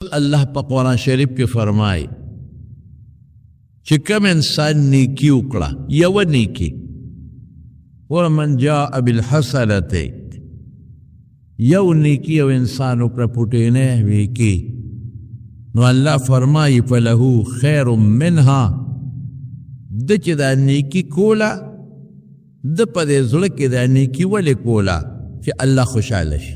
الله په قرآن شریف کې فرمایي چې کوم انسان نیکی وکړه، یوه نیکی، ومن جاء بالحسنة، یو نیکی یو انسان وکړه، پوټینه نیکی، نو الله فرمایي فله خیر منها. د چې دا نیکی کوله، د په دې زړه کې دا نیکی ولې کوله؟ چې الله خوشحاله شي.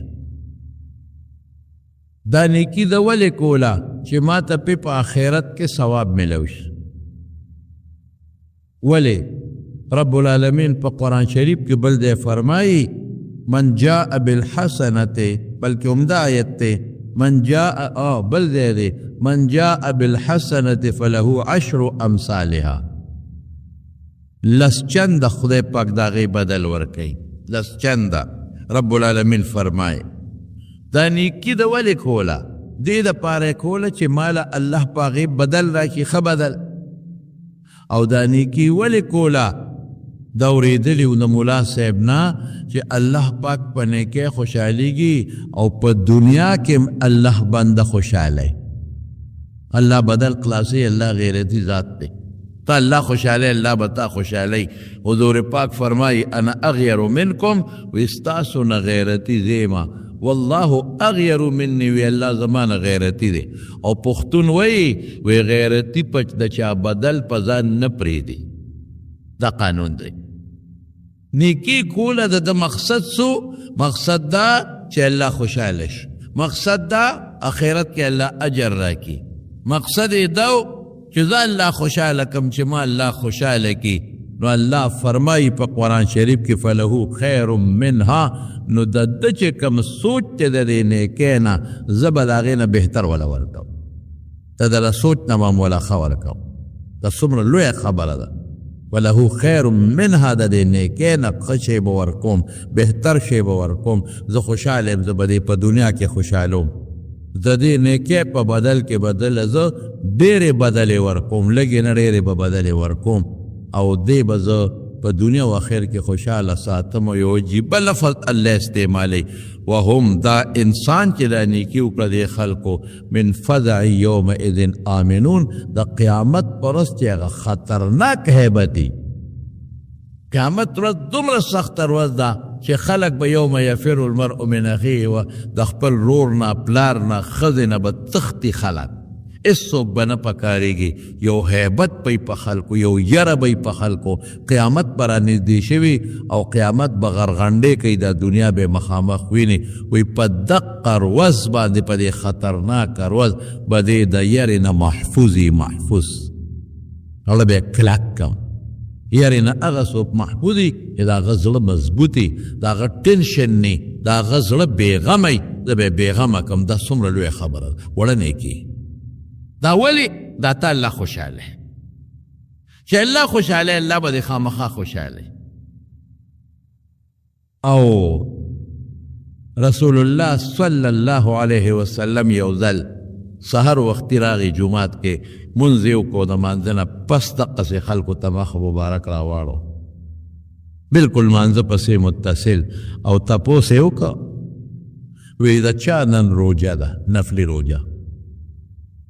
دا نیکی د ولې کوله؟ چې ما ته په آخرت کې ثواب ملو شي. ولې؟ رب العالمین په قرآن شریف کې بل دی فرمایي من جاء بالحسنة، بلکې همدا آیت دی، من جاء بل دی دی من جاء بالحسنة فله عشر امثالها. لس چنده خدای پاک د هغې بدل ورکوي، لس چنده. رب العالمین فرمایي دا نیکی د ولې کوله؟ دې دپاره یې کوله چې ماله الله په هغې بدل راکړي، ښه بدل. او دا نیکی ولې کوله؟ دا اورېدلي وو د ملا صاحب نه چې الله پاک په نیکۍ خوشحالېږي او په دنیا کې هم الله بنده خوشحاله. الله بدل خلاصوي، الله غیرتي ذات دی. ته الله خوشحاله، الله به تا خوشحالوي. حضور پاک فرمایي انا اغیر منکم، وی ستاسو نه غیرتي زه یم، والله اغیر مني، وی الله زما نه غیرتي دی. او پښتون وایي وی غیرتي په د چا بدل په ځان نه پرېږدي، دا قانون دی. نیکی کوله د ده مقصد څو؟ مقصد دا چې الله خوشحاله شي، مقصد دا آخرت کې الله اجر راکړي، مقصد یې دا چې زه الله خوشحاله کم، چې ما الله خوشحاله کړي. نو الله فرمایي په قرآن شریف کې فله خیر منها، نو د ده چې کوم سوچ دی د دې نیکۍ نه، زه به د هغې نه بهتر وله ورکوم، د ده سوچ نه به هم وله ښه ورکوم. دا څومره لویه خبره ده. وله خیر منها، د دې نیکۍ نه ښه شی به ورکوم، بهتر شی به ورکوم. زه خوشحاله یم، زه به دې په دنیا کې خوشحالوم، د دې نیکۍ په بدل کې به دله زه ډېرې بدلې ورکوم، لږې نه ډېرې به بدلې ورکوم، او دې به زه په دنیا او آخر کې خوشحاله ساتم. یو عجیبه لفظ الله استعمالوي، وهم، دا انسان چې دا نیکي وکړه دې خلکو، من فزع یومئذ آمنون، د قیامت پر ورځ چې هغه خطرناک هیبت دی. قیامت ورځ دومره سخته ورځ ده چې خلک به یوم یفر المرء من اخیه، و د خپل رور نه، پلار نه، ښځې نه به تښتي خلک، هېڅوک به نه پکارېږي. یو هیبت به یې په خلکو، یو یره به یې په خلکو. قیامت به رانږدې شوي او قیامت به غرغنډې کوي، دا دنیا به مخامخ ویني. وایي په دقه ورځ باندې، په دې خطرناکه ورځ به دې د یرې نه محفوظ وي، محفوظ. هغه به یې کلک کړم. یرې نه هغه څوک محفوظ وي چې د هغه زړه مضبوط وي، د هغه ټینشن نه، د هغه زړه بېغمه وي. زه به یې بېغمه کړم. دا څومره لویه خبره ده، وړه نیکي دا. ولې؟ دا ته الله خوشحاله، چې الله خوشحاله، الله به دې خامخا خوشحاله. او رسول الله صلی الله علیه وسلم یو ځل سحر وختي راغی جومات کې، مونځ یې وکړو، د مانځه نه پس دقسې خلکو ته مخ مبارک راواړو، بالکل مانځه پسې متصل، او تپوس یې وکړ، وی د چا نن روژه ده، نفلي روژه؟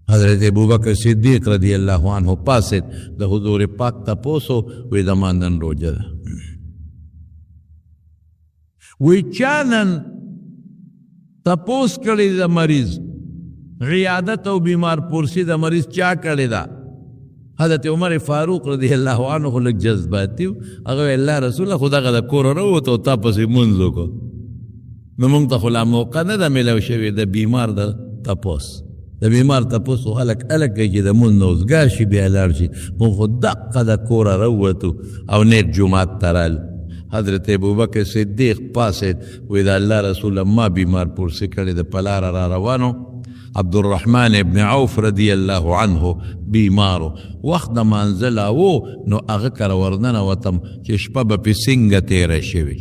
حضرت ابوبکر صدیق رضی الله عنه پاسید، د حضور پاک تپوسو، وی زما نن روژه ده. وی چا نن تپوس کړی د مریض، عیادت او بیمار پرسی د مریض چا کړی ده؟ حضرت عمر فاروق رضی الله عنه خو لږ جذباتي و، هغه الله رسوله خو دغه د کوره راووت او تا پسې مونځ وکړو، نو مونږ ته خو لا موقع نه ده میلاو شوې د بیمار د تپوس. د بیمار تپوس خو خلک هله کوي چې د مونځ نه وزګار شي بیا لاړ شي. مونږ خو دقه د کوره راووتو او نیک جومات ته رالو. حضرت ابوبکر صدیق پاڅېد، وایي د الله رسوله ما بیمار پرسي کړې ده، په لاره را روانو، عبدالرحمن ابن عوف رضی الله عنه بیمارو، وخت د مانځه لا و، نو هغه کره ورننوتم چې شپه به پې څنګه تېره شوې،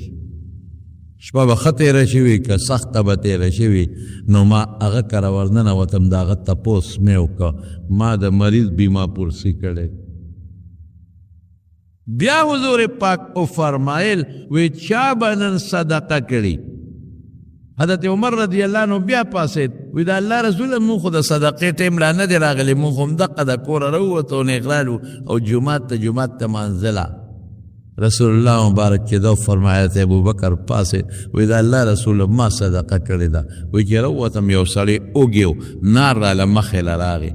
شپه به ښه تېره شوې که سخته به تېره شوې. نو ما هغه کره ورننوتم، د هغه تپوس مې وکړ، ما د مریض بیما پرسي کړې. بیا حضور پاک وفرمایل وی چا به نن صدقه کړي؟ حضرت عمر رضی الله عنه بیا پاڅېد، وی د الله رسول مونږ خو د صدقې ټایم لا نه دی راغلی، مونږ خو همدقه د کوره راووتو نیغ رالو او جومات ته جومات ته منزله. رسول الله مبارک چې دا فرمایله ته ابوبکر پاڅېد، وی د الله رسول ما صدقه کړې ده. وی چې راووتم یو سړی اوږی و، نار راله مخې له راغی.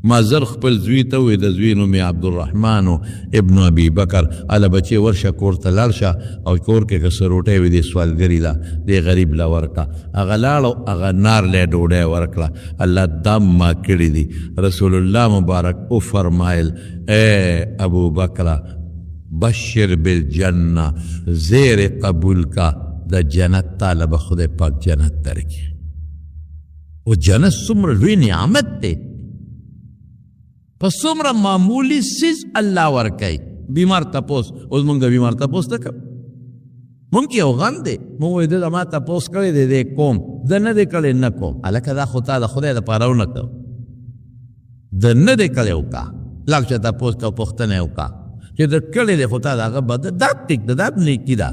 ما زر خپل زوی ته وویل، د زوی نوم یې عبدالرحمن و ابن ابي بکر، هله بچې ورشه کور ته لاړ شه او کور کې که څه روټۍ وي دې سوالګري له دې غریب له ورکړه. هغه لاړ او هغه نار له یې ډوډۍ ورکړه. الله دا ما کړي دي. رسول الله مبارک وفرمایل، ای ابو بکره بشر بالجنه، زیر قبول کا، د جنت تاله به خدای پاک جنت درکړي. او جنت څومره لوی نعمت دی، په څومره معمولي څیز الله ورکوي. بیمار تپوس، اوس موږ د بیمار تپوس نه کوو، موږ کې یو غم دی، موږ وایو ده زما تپوس کړی دی، دی کوم، ده نه دی کړی نه کوم. هلکه دا خو تا د خدای دپاره ونه کړو، ده نه دی کړی وکړه، لاړ شه تپوس کوه، پوښتنه یې وکړه چې ده کړی دی، خو تا د هغه بدل دا ټیک ده، دا نیکي ده.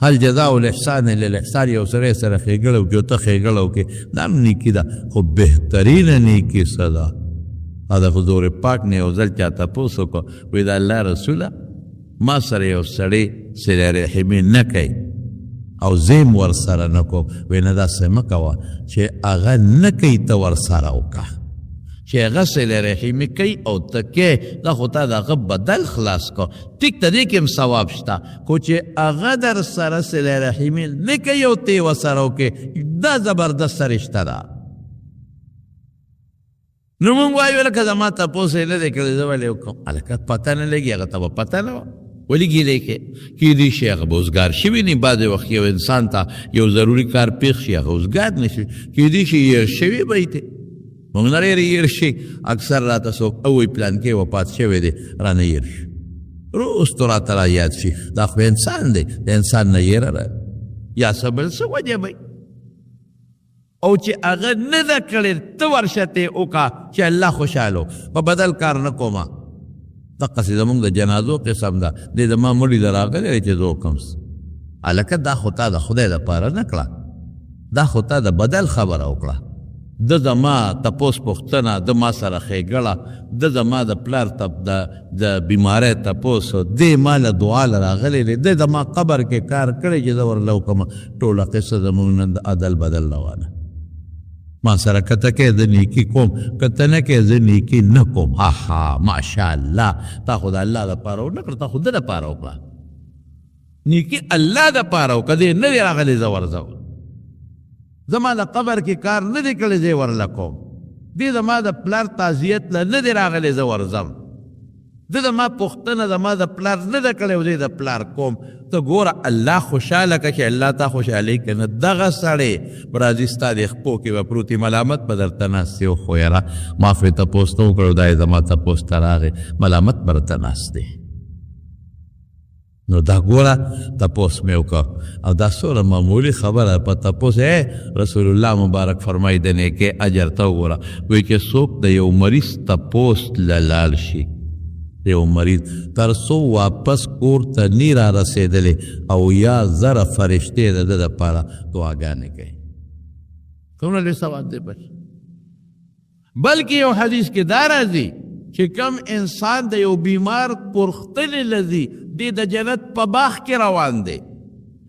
هل جزاء الاحسان الا الاحسان، یو سړی سره ښېګړه وکړي او ته ښېګړه وکړې، دا هم نیکي ده، خو بهترینه نیکي څه ده؟ د حضور پاک نه یو ځل چا تپوس وکړو، وایي د الله رسوله ما سره یو سړی صله رحمي نه کوي او زه هم ورسره نه کوم. وایي نه داسې مه کوه، چې هغه نه کوي ته ورسره وکړه، چې هغه صله رحمي کوي او ته کوې، دا خو تا د هغه بدل خلاص کړو، ټیک ته دې کې هم ثواب شته، خو چې هغه در سره صله رحمي نه کوي او ته یې ورسره وکړې، دا زبردسته رشته ده. نو مونږ وایو لکه زما تپوس یې نه دی کړی، زه ولې وکړم؟ هلکه پته نه لګي، هغه ته به پته نه وه، ولې ګیلې کوې؟ کېدای شي هغه به وزګار شوي نه، بعضې وخت یو انسان ته یو ضروري کار پېښ شي، هغه وزګار نه شي، کېدای شي هېر شوي به یې دی. مونږ نه ډېر هېر شي، اکثر راته څوک ووایي پلانکی وفات شوی دی، رانه هېر شي، وروستو راته را یاد شي، دا خو انسان دی، د انسان نه هېره را یا څه بل څه وجه به. او چې هغه نه ده کړې ته ورشه ته یې وکړه چې الله خوشحاله، په بدل کار نه کومه. دقسې زموږ د جنازو قسم ده، دی زما مړي له راغلی دی چې زه وکړم. هلکه دا خو تا د خدای دپاره نه کړه، دا خو تا د بدل خبره وکړه. ده زما تپوس پوښتنه، ده ما سره ښېګړه، ده زما د پلار د بیمارۍ تپوس، دې ما له دعا له راغلی دی، ده زما قبر کې کار کړی چې زه ورله وکړم. ټوله قصه زموږ نن د عدل بدل روانه. ما سره که ته کوې زه نیکي کوم، که ته نه کوې زه نیکي نه کوم. ها ماشاءالله، تا خو د الله دپاره ونه کړه، تا خو ده دپاره وکړه. نیکي الله دپاره وکړه، دی نه دی راغلی زه ورځم، زما د قبر کې کار نه دی کړی زه یې ورله کوم، دی زما د پلار تعزیت له نه دی راغلی زه ورځم، ده زما پوښتنه زما د پلار نه ده کړې او زه یې د پلار کوم. ته ګوره الله خوشحاله که چې الله تا خوشحالوي که نه، دغه سړی به راځي ستا دې خپو کې به پروت وي، ملامت به درته ناست دی. خو یاره ما خو یې تپوس نه وکړو، دا یې زما تپوس ته راغی، ملامت به درته ناست دی. نو دا ګوره تپوس مې وکړ، او دا څومره معمولي خبره په تپوس. رسول الله مبارک فرمایي د نیکۍ اجر ته وګوره، وایي چې څوک د یو مریض تپوس له لاړ شي، یو مریض تر څو واپس کور ته نی را رسېدلی او یا زره فرشتې د ده دپاره دعاګانې کوي. څومره لوی ثواب دی بس. بلکې یو حدیث کې دا راځي چې کم انسان د یو بیمار پرختلې لذي، دی د جنت په باغ کې روان دی.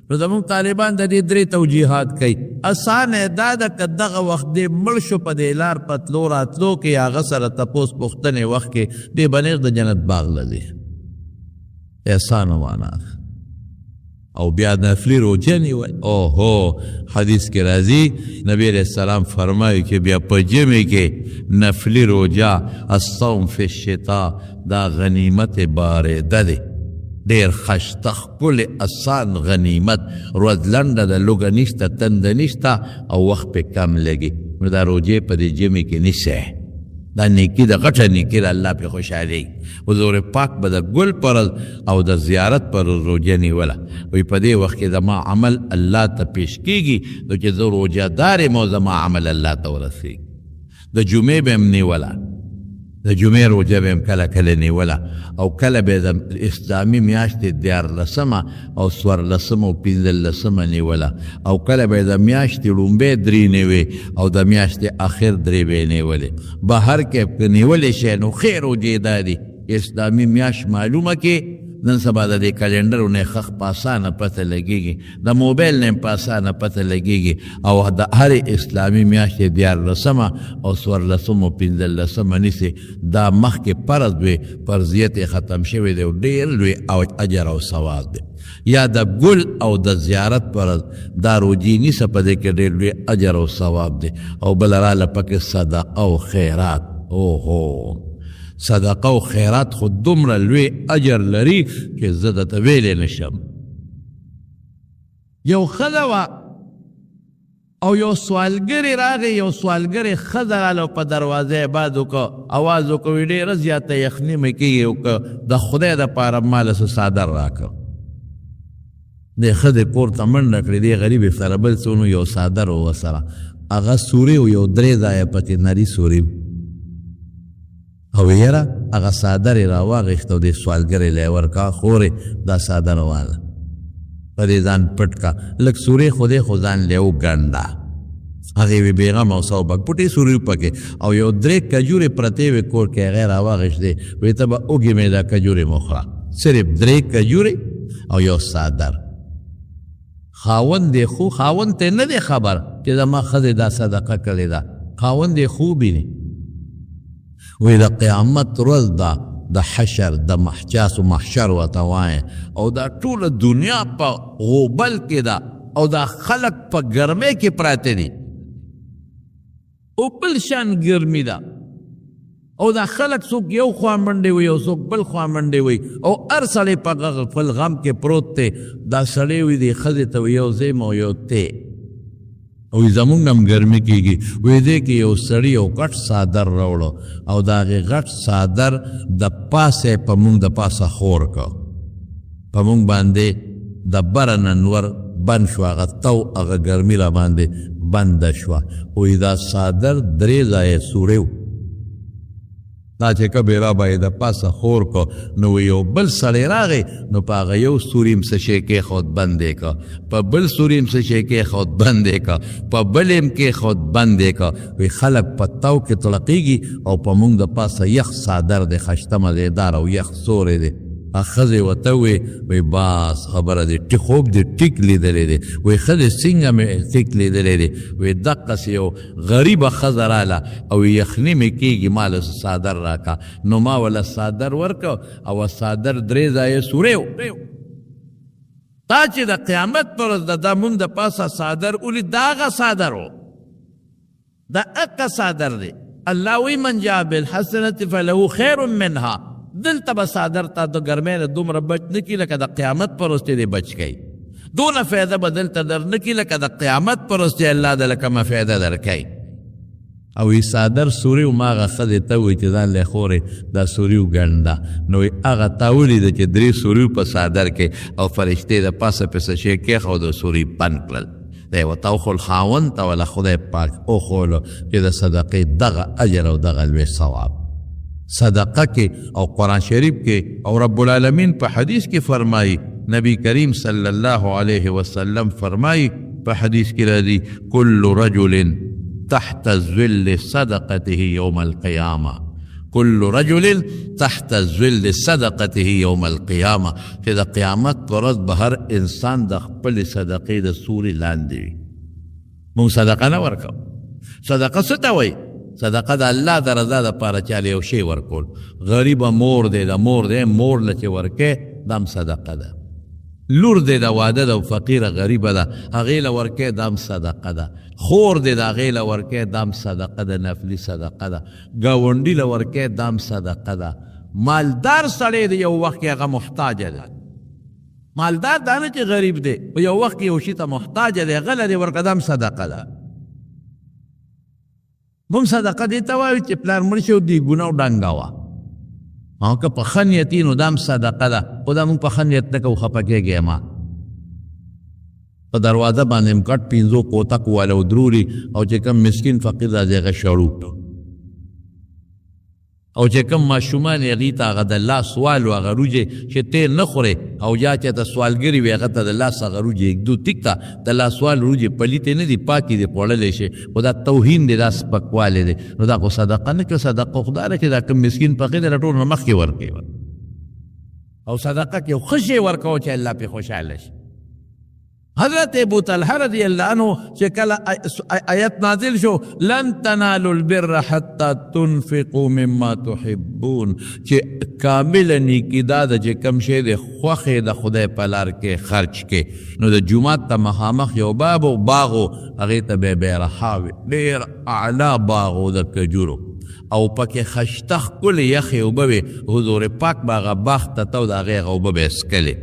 نو زموږ طالبان د دې درې توجیهات کوي. اسانه دا ده که دغه وخت دی مړ شو په دې لار په تلو راتلو کې هغه سره تپوس پوښتنې وخت کې دی به نېغ د جنت باغ له ځي. اسانه معنا ده. او بیا نفلي روژه نیول، اوهو حدیث کې راځي نبی علیه السلام فرمایي چې بیا په ژمي کې نفلي روژه الصوم فی الشتاء دا غنیمت بارده دی، ډېر خشته ښکلی اسان غنیمت، ورځ لنډه ده، لوږه نشته، تنده نشته او وخت پې کم لګي. نو دا روژې په دې ژمي کې نیسې، دا نیکی ده، غټه نیکی ده، الله پې خوشحالېږي. حضور پاک به د ګل پر ورځ او د زیارت پر ورځ روژه نیوله. وایي په دې وخت کې زما عمل الله ته پیش کېږي، نو چې زه روژه دار یم او زما عمل الله ته ورسېږي. د جمعې به هم نیوله. د جمعې روژه به یې هم کله کله نیوله او کله به یې د اسلامي میاشتې دیارلسمه او څوارلسمه او پنځلسمه نیوله او کله به یې د میاشتې ړومبی درې نیوې او د میاشتې اخر درې به یې نیولې. بهر کې که نیولی شی نو ښې روژې دا دي. اسلامي میاشت معلومه کې، نن سبا د دې کلینډرو نه ښه په اسانه پته لګېږي، د موبایل نه هم په اسانه پته لګېږي او د هرې اسلامي میاشتې دیارلسمه او څوارلسمه او پنځلسمه نیسي. دا مخکې فرض وي، فرضیت یې ختم شوی دی او ډېر لوی اجر او ثواب دی. یا د ګل او د زیارت پر ورځ دا روژې نیسه، په دې کې ډېر لوی اجر او ثواب دی. او بله راله پکې صدقه او خیرات. اوهو، صدقه او خیرات خو دومره لوی اجر لري چې زه درته ویلی نه شم. یو ښځه وه او یو سوالګری راغی، یو سوالګری ښځه راله او په دروازه یې باد وکړ، اواز وکړ، وی ډېره زیاته یخني مې کېږي او که د خدای دپاره ما له څه څادر راکړه. دې ښځې کور ته منډه کړې، دې غریبې سره بل څه ونو، یو څادر و ورسره، هغه سوري و، یو درې ځایه پکې نري سوري او یاره هغه څادر یې راواغېښت او دې سوالګرې له یې ورکړه، خورې دا څادر واله، په دې ځان پټ کا، لږ سورې خو دی خو ځان له وګنډه. هغې وی بېغمه اوسه او پټې سورې پکې او یو درې کجورې پرتې وې کور کې، هغې راواغېښتې، وی ته به وږې مې دا کجورې مو خوره. صرف درې کجورې او یو څادر. خاوند یې خو خاوند ته نه دی خبر چې زما ښځې دا صدقه کړې ده، خاوند یې خوب ویني. وی د قیامت ورځ ده، د حشر د محچاس محشر ورته وایې، او دا ټوله دنیا په غوبل کې ده او دا خلک په ګرمۍ کې پراته دي او بل شان ګرمي ده، او دا خلک څوک یو خوا منډې وي او څوک بل خوا منډې وي او هر سړی په خپل غم کې پروت دی. دا سړی وي دې ښځې ته وي یو زه یم او یو ته، او زمونږ هم ګرمي کېږي. وی دې کې یو سړي یو غټ څادر راوړو او د هغې غټ څادر د پاسه یې په مونږ د پاسه خور کړ، په مونږ باندې د بره نه نور بند شو، هغه تاو هغه ګرمي را باندې بنده شوه. وی دا څادر درې ځایه سوری و، دا چې کبې را به یې د پاسه خور کړ، نو یو بل سړی راغی، نو په هغه یو سوري هم څه شی کېښود بند یې کړ، په بل سوري هم څه شی کېښود بند یې کړ، په بل یې هم کېښود بند یې کړ. وی خلک په تاو کې تړقېږي او په موږ د پاسه یخ څادر دی، خشته مزېدار او یخ سوری دی. ښځې ورته ووی، وی باس خبره دې ټیک، خوب دې ټیک لیدلی دی. وی ښځې څنګه مې ټیک لیدلی دی؟ وی دقسې یو غریبه ښځه راله او یخني مې کېږي، ما له څه څادر راکړه، نو ما وله څادر ورکړ او څادر درې ځایه سوری و. تا چې د قیامت پر ورځ د دا مونږ د پاسه څادر ولید، دا هغه څادر و، دا اقا څادر دی. الله وی من جاء بالحسنة فله خیر منها. دلته به څادر تا د ګرمۍ نه دومره بچ نه کړي لکه د قیامت پر ورځ چې دې بچ کړي، دونه فایده به دلته در نه کړي لکه د قیامت پر ورځ چې الله دله کومه فایده درکوي. او یې څادر سوري و، ما هغه ښځې ته وویل چې ځان له خورې دا سوري وګنډه، نو یې هغه تا ولیده چې درې سوري په څادر کې او فرشتې د پاسه پې څه شی کېښود او سوري بند کړل. دی ورته وښول، خاوند ته وله خدای پاک وښولو چې د صدقې دغه اجر او دغه لوی ثواب صدقه کې او قرآن شریف کې او رب العالمین په حدیث کې فرمایي، نبی کریم صلی الله علیه وسلم فرمایي، په حدیث کې راځي، کل رجل تحت ظل صدقته یوم القیامه، کل رجل تحت ظل صدقته یوم القیامه، چې د قیامت پر ورځ به هر انسان د خپلې صدقې د سوري لاندې وي. موږ صدقه نه ورکوو. صدقه څه ته وایي؟ صدقه د الله د رضا دپاره چا له یو شی ورکول. غریبه مور دی، د مور دی، مور له چې ورکې دا هم صدقه ده. لور دی، د واده ده، فقیره غریبه ده، هغې له ورکې دا هم صدقه ده. خور دی، د هغې له ورکې دا هم صدقه ده، نفلي صدقه ده. ګاونډي له ورکې دا هم صدقه ده. مالدار سړی دی، یو وخت کې هغه محتاج دی. مالدار دا نه چې غریب دی، په یو وخت کې یو شي ته محتاج دی، هغه له دې ورکړه دا هم صدقه ده. موږ صدقه دې ته وایو چې پلار مړ شي او دې ګناه ډنګه وه، او که په ښه نیت یې نو دا هم صدقه ده، خو دا موږ په ښه نیت نه کوو، خفه کېږئ مه. په دروازه باندې هم کټ پنځو کوتکو والا ودرولي او چې کوم مسکین فقیر راځي هغه شړو. او چې کوم ماشومان یې هغوی ته هغه د لاس والو هغه روجې چې ته نه خورې او یا چې ته سوالګري وي هغه ته د لاس هغه روجې ږدو، ټیک ده، د لاس وال روجې پلیتې نه دي، پاکې دي، خوړلی شي، خو دا توهین دی، دا سپکوالی دی، نو دا خو صدقه نه کړه. صدقه خو دا ده چې دا کوم مسکین فقیر دی له ټولو نه مخکې ورکوي، او صدقه کې ښه شی ورکوه چې الله پرې خوشحاله شي. حضرت ابو طلحه رضی الله عنه چې کله آیت نازل شو، لن تنالوا البر حتى تنفقوا مما تحبون، چې کامل نیکی دا ده چې کم شی د خوښې د خدای په لار کې خرج کې. نو د جومات ته مخامخ یو باب او باغ و، هغې ته به بیرحا وي، ډېر اعلی باغ و د کجورو، او پکې خشته ښکلې یخې اوبه وې. حضور پاک به هغه باغ ته ته او د هغې هغه اوبه به یې څښلې.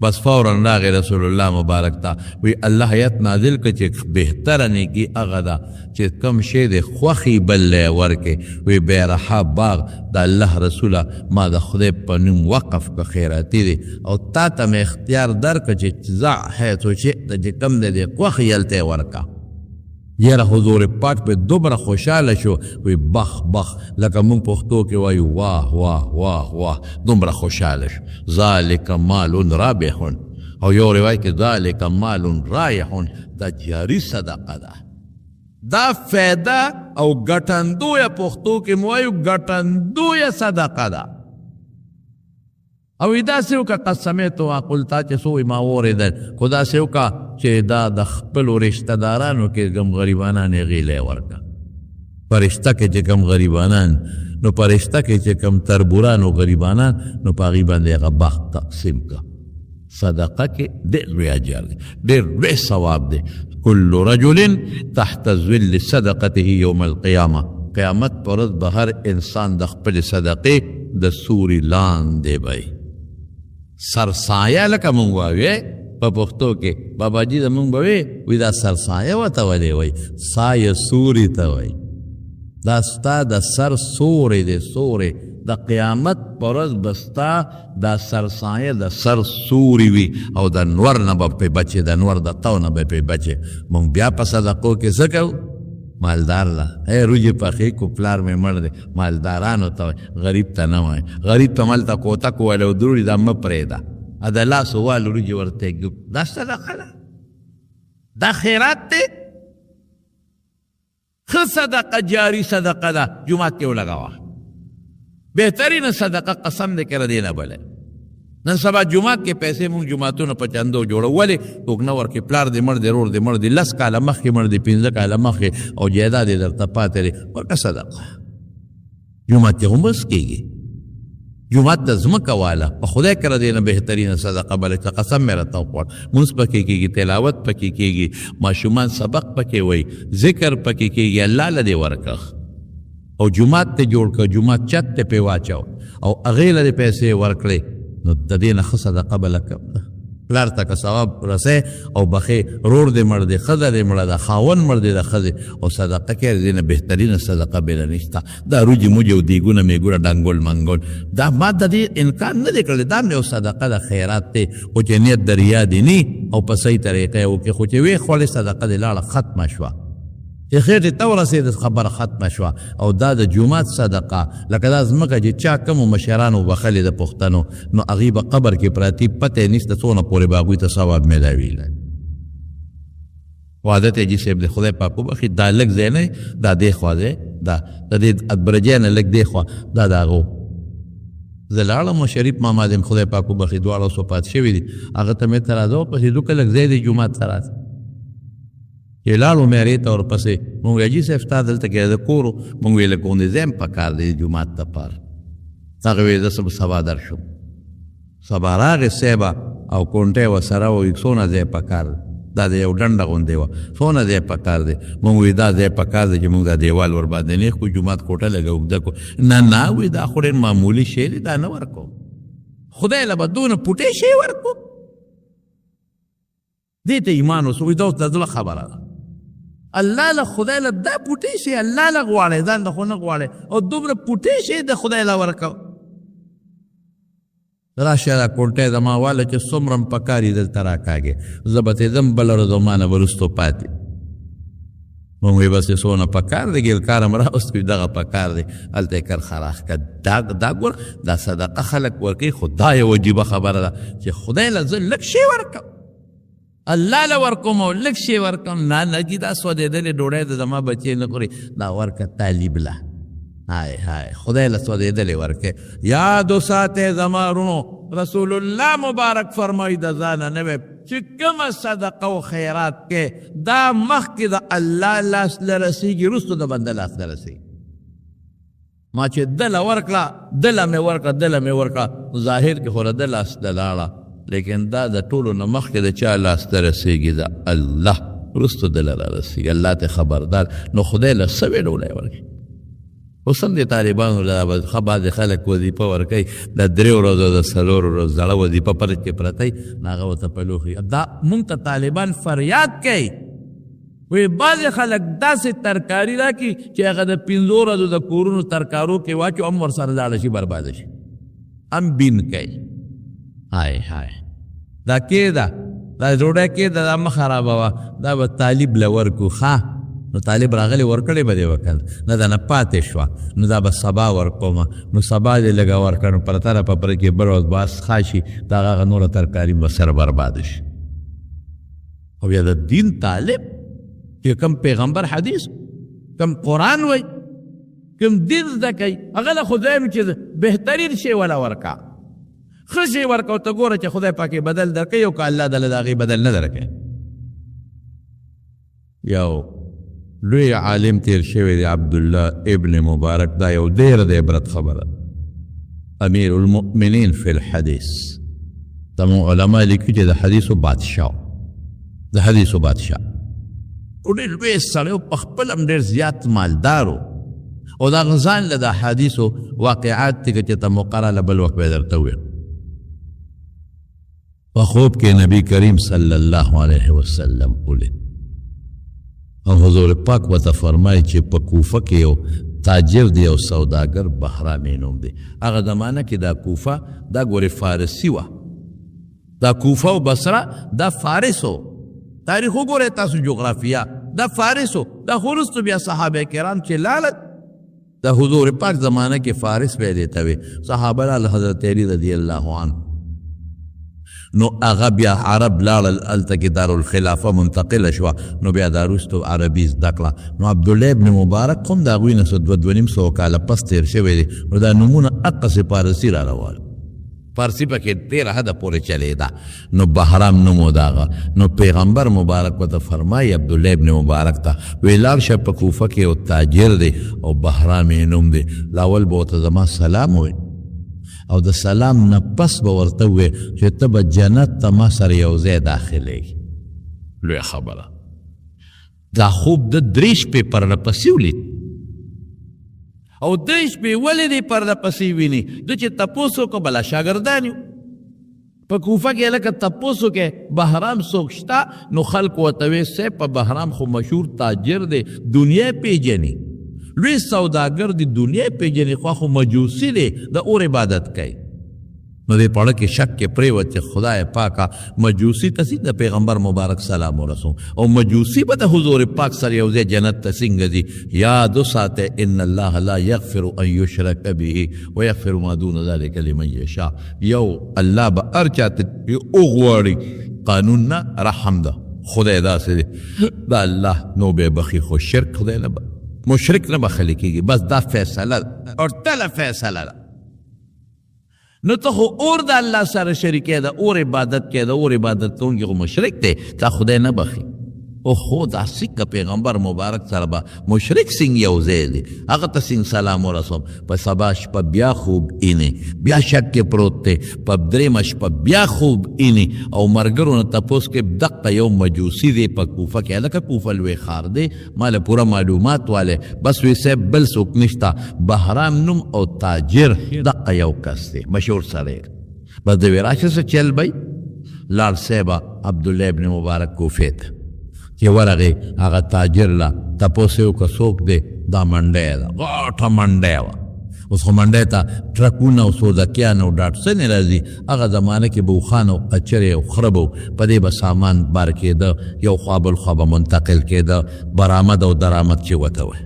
بس فورا راغی رسول الله مبارک ته، وی الله آیت نازل کړ چې بهتره نیکی هغه ده چې کم شی د خوښي بل له ورکې. وی بیرحا باغ د الله رسوله ما د خدای په نوم وقف که خیراتی دی، او تا ته مې اختیار درکړ چې ځه حیث شئت، چې کم دی د خوښي هلته یې ورکه. یاره حضور پاک په دومره خوشاله شو، وی بخ بخ، لکه مونږ پښتو کې وایو واه واه واه واه، دومره خوشاله شو. ذالک مال رابح، او یو روایت کې ذالک مال رایح، دا جاری صدقه ده، دا فایده او ګټندویه، پښتو کې مو وایو ګټندویه صدقه ده. او داسې وکړه، قد سمعت وقلت، چې څو ما واورېدل، خو داسې وکړه چې دا د خپلو رشته دارانو کې کوم غریبانان یې هغې له یې ورکړه. په رشته کې چې کوم غریبانان، نو په رشته کې چې کوم تربوران او غریبانان، نو په هغې باندې هغه باغ تقسیم کړه. صدقه کې ډېر لوی اجر دی، ډېر لوی ثواب دی. کل رجل تحت ظل صدقته یوم القیامه، قیامت پر ورځ به هر انسان د خپلې صدقې د سوري لاندې به سرسایه، لکه مونږ وایو په پښتو کې، باباجي زمونږ به وي، وي دا سرسایه ورته ولې وایي؟ سایه سوري ته وایي. دا ستا د سر سوری دی، سوری. د قیامت پر ورځ به ستا دا سرسایه د سر سوري وي، او د نور نه به پرې بچې، د نور د تاو نه به پرې بچې. مونږ بیا په صدقو کې څه کوو؟ مالدار له ای روجې پخې کو، پلار مې مړ دی، مالدارانو ته وایي، غریب ته نه وایي. غریب ته ملته کوته کوله او دروړي، دا مه پرېږده، د لاسو والو وریجې ورته ږدو، دا صدقه ده، دا خیرات دی. ښه صدقه جاری صدقه ده، جومات کې ولګوه، بهترینه صدقه، قسم دې کړه دې نه بله. نن سبا جومات کې پیسې مونږ جوماتونه په چندو جوړو، ولې څوک نه ورکوي؟ پلار دې مړ دی، ورور دې مړ دی، 10 کاله مخکې مړ دی، 5 کاله مخکې، او جایداد یې درته پاتې دی، ورکه صدقه. جومات کې هم بس کېږي، جومات د ځمکه واله، په خدای کره دې نه بهترینه صدقه بله چې قسم مې راته وخوړ. لمونځ پکې کېږي، تلاوت پکې کېږي، ماشومان سبق پکې وایي، ذکر پکې کېږي، الله له دې ورکړه. او جومات ته جوړ کړه، جومات چت ته پې واچو او هغې له دې پیسې ورکړې، نو د دې نه ښه صدقه بله کوم ده؟ پلار ته که ثواب رسې او بخې، رور دې مړ دی، ښځه دې مړه ده، خاوند مړ دی د ښځې، او صدقه کې د دې نه بهترینه صدقه بله نشته. دا روجې موجې او دیګونه میګونه ډنګول منګول، دا ما د دې انکار نه دی کړی، دا هم یو صدقه ده، خیرات دی، خو چې نیت د ریا دې نی او په صحیح طریقه یې وکړي. خو چې ویې خوړې صدقه دې لاړه، ختمه شوه، چې خېټې ته ورسېده خبره ختمه شوه. او دا د جومات صدقه، لکه دا ځمکه چې چا کومو مشرانو بخښلې د پښتنو، نو هغوی به قبر کې پراتي، پته یې نشته څونه پورې به هغوی ته ثواب میلاویږي. واده ته جي صاحب د خدای پاک وبخښي، دا لږ ځای نه دا دې خوا دی، دا د دې ادبرجې نه لږ دې خوا دا د هغو. زه لاړم او شریف ماما دې خدای پاک وبخښي، دواړه اوس وفات شوي دي، هغه ته مې ته راځه ورپسې ځو، که لږ ځای دی جومات ته راځه. چې لاړو مې هغې ته ورپسې، مونږ ویل حاجي صاحب ستا دلته کې د کور و، مونږ ویل لږ غوندې ځای هم پکار دی جومات دپاره. هغه ویل زه سبا درشم. سبا راغی صاحبه او کونټه ورسره وه، څونه ځای پکار دی؟ دا د یو ډنډه غوندې وه، څونه ځای پکار دی؟ مونږ ویل دا ځای پکار دی چې مونږ دا دیوال ورباندې نیغ کړو، جومات کوټه لږه اوږده کړو. نه نه وی دا خو ډېر معمولي شی دی، دا نه ورکوم، خدای له به دونه پوټی شی ورکوم. دې ته ایمان اوس وایي، دا اوس د زړه خبره ده. الله له خدای له دا پوټی شی الله له غواړی، ځان له خو نه غواړی، او دومره پوټی شی د خدای له ورکوم. راشه دا کونټی زما واله چې څومره هم پکار یې دلته راکاږې، زه به ترې ځم، بله ورځ ما نه به وروستو پاتې. مونږ وی بس څونه پکار دی، ګیلکار هم راوست، وی دغه پکار دی، هلته یې کرښه راښکه. دا ګوره، دا صدقه خلک ورکوي، خو دا یو عجیبه خبره ده چې خدای له زه لږ شی ورکوم، الله له ورکوم او لږ شی ورکوم. نه نه جي، دا سوځېدلې ډوډۍ ده، زما بچی نه خوري، دا ورکه طالب له. هاي هاي، خدای له سوځېدلې ورکې. یاد وساتئ زما وروڼو، رسول الله مبارک فرمایي د ځانه نه وی چې کومه صدقه او خیرات کې دا مخکې د الله لاس له رسېږي، وروسته د بنده لاس له رسېږي. ما چې دله ورکړه، دله مې ورکړه، دله مې ورکړه، ظاهر کې خو د لاس ته لاړه، لیکن دا د ټولو نه مخکې د چا لاس ته رسېږي؟ د الله، وروسته دله را رسېږي. الله ته خبردار. نو خدای له سوې ډولی ورکړي. اوس هم د طالبانو له ښه بعضې خلک وظیفه ورکوي، د درې ورځو د څلورو ورځو زړه وظیفه پر کې پرته وي، نو هغه ورته په لوښي. دا مونږ ته طالبان فریاد کوي، وایي بعضې خلک داسې ترکاري راکړي چې هغه د پنځو ورځو د کورونو ترکارو کې واچو، هم ورسره لاړه شي، برباده شي، هم بین کوي. های های، دا کېده، دا ډوډۍ کېده، دا مه خرابوه، دا به طالب له ورکړو. ښه، نو طالب راغلی ورکړې به دې وکړ، نه دا نه پاتې شوه، نو دا به سبا ورکوم، نو سبا دې لږه ورکړه، نو پرته را په پرې کې بله ورځ باز ښه شي، دا هغه نوره ترکاري به سره برباده شي. او بیا د دین طالب چې کوم پیغمبر حدیث، کوم قرآن وایي، کوم دین زده کوي، هغه له خدای چې بهترین شی ولا ورکا، ښه شی ورکا، او ته ګوره چې خدای پاکې بدل درکوي او که الله دله د هغې بدل نه درکوي. یو لوی عالم تیر شوی دی، عبدالله ابن مبارک، دا یو ډېر د عبرت خبره، امیر المؤمنین فی الحدیث. زموږ علما لیکي چې د حدیثو بادشاه، د حدیثو بادشاه، او ډېر لوی سړی و، په خپل هم ډېر زیات مالدار و، او د هغه ځان له د احادیثو واقعات دي که چېرته موقع راله بل وخت به یې درته ووایم. په خوب کې نبی کریم صلی الله علیه وسلم ولید، او حضور پاک ورته فرمایي چې په کوفه کې یو تاجر دی او سوداګر، بهرامي نوم دی. هغه زمانه کې دا کوفه دا ګورې فارسي وه، دا کوفه او بصره دا فارس و. تاریخ وګورئ تاسو، جغرافیا، دا فارس و. دا خو وروسته بیا صحابه کرام چې لاړل، د حضور پاک زمانه کې فارس به دی ته وي، صحابه لاړل، حضرت علی رضی الله عنه، نو هغه بیا عرب لاړل، هلته کې دارالخلافه منتقله شوه، نو بیا دا وروسته عربي زده کړه. نو عبدالله ابن مبارک هم د هغوی نه څه دوه دوه نیم سوه کاله پس تېر شوی دی، نو دا نومونه هقسې فارسي را روان، فارسي پکې ډېره حده پورې چلېده. نو بهرام نوم و د هغه. نو پیغمبر مبارک ورته فرمایي عبدالله ابن مبارک ته، وایي لاړ شه په کوفه کې یو تاجر دی او بهرام یې نوم دی، لاول به ورته زما سلام ووایي، او د سلام نه پس به ورته ووایي چې ته به جنت ته ما سره یو ځای داخلېږي. لویه خبره. دا خوب د درې شپې پرله پسې ولید، او درې شپې ولې دې پرله پسې ویني؟ ده چې تپوس وکړ، بلا شاګردان یو په کوفه کې، لکه تپوس وکړ بهرام څوک شته، نو خلکو ورته ویل صاحب په بهرام خو مشهور تاجر دی، دنیا پېژني، لوی سوداګر دی، دنیا پېژني، خو مجوسي دی، د اور عبادت کوي. نو دې پړه کې شک کې پرېوت چې خدای پاکه مجوسي ته څنګه د پیغمبر مبارک سلام ورسوم، او مجوسي به د حضور پاک سره یو ځای جنت ته څنګه ځي؟ یاد وساته ان الله لا یغفر ان یشرک به ویغفر ما دون ذلک لمن یشاء. یو الله به هر چا ته وغواړي، قانون نه رحم ده، خدای داسې دی، دا الله نو به بخي، خو شرک خدای نه مشرک نه بخښل کېږي. بس دا فیصله ده، او ټله فیصله ده. نو ته خو اور د الله سره شریکې ده، اور عبادت کې ده، اور عبادت کوونکی خو مشرک دی، تا خدای نه بخښي. او خو دا سکه پیغمبر مبارک سره به مشرک څنګه یو ځای دی، هغه ته څنګه سلام ورسوم؟ په سبا شپه بیا خوب اینې، بیا شک کې پروت دی، په درېیمه شپه بیا خوب اینې، او ملګرو نه تپوس کې دقه یو مجوسي دی په کوفه کې، هلکه کوفه لوی ښار دی، ما له پوره معلومات والی، بس وی صاحب بل څوک نشته، بهرام نوم او تاجر دقه یو کس دی، مشهور سړی. بس د وی راشه څه چل به لاړ صاحب عبدالله ابن مبارک کوفې ته چې ورغی، هغه تاجر له تپوس یې وکړ څوک دی؟ دا منډی ده، غټه منډی وه. اوس خو منډۍ ته ټرکونه او سودکیان او ډاټسنې راځي، هغه زمانه کې به اوښان او قچرې او خره به په دې به سامان بار کېده، یو خوا بل خوا به منتقل کېده، برآمد او درآمد چې ورته وایي.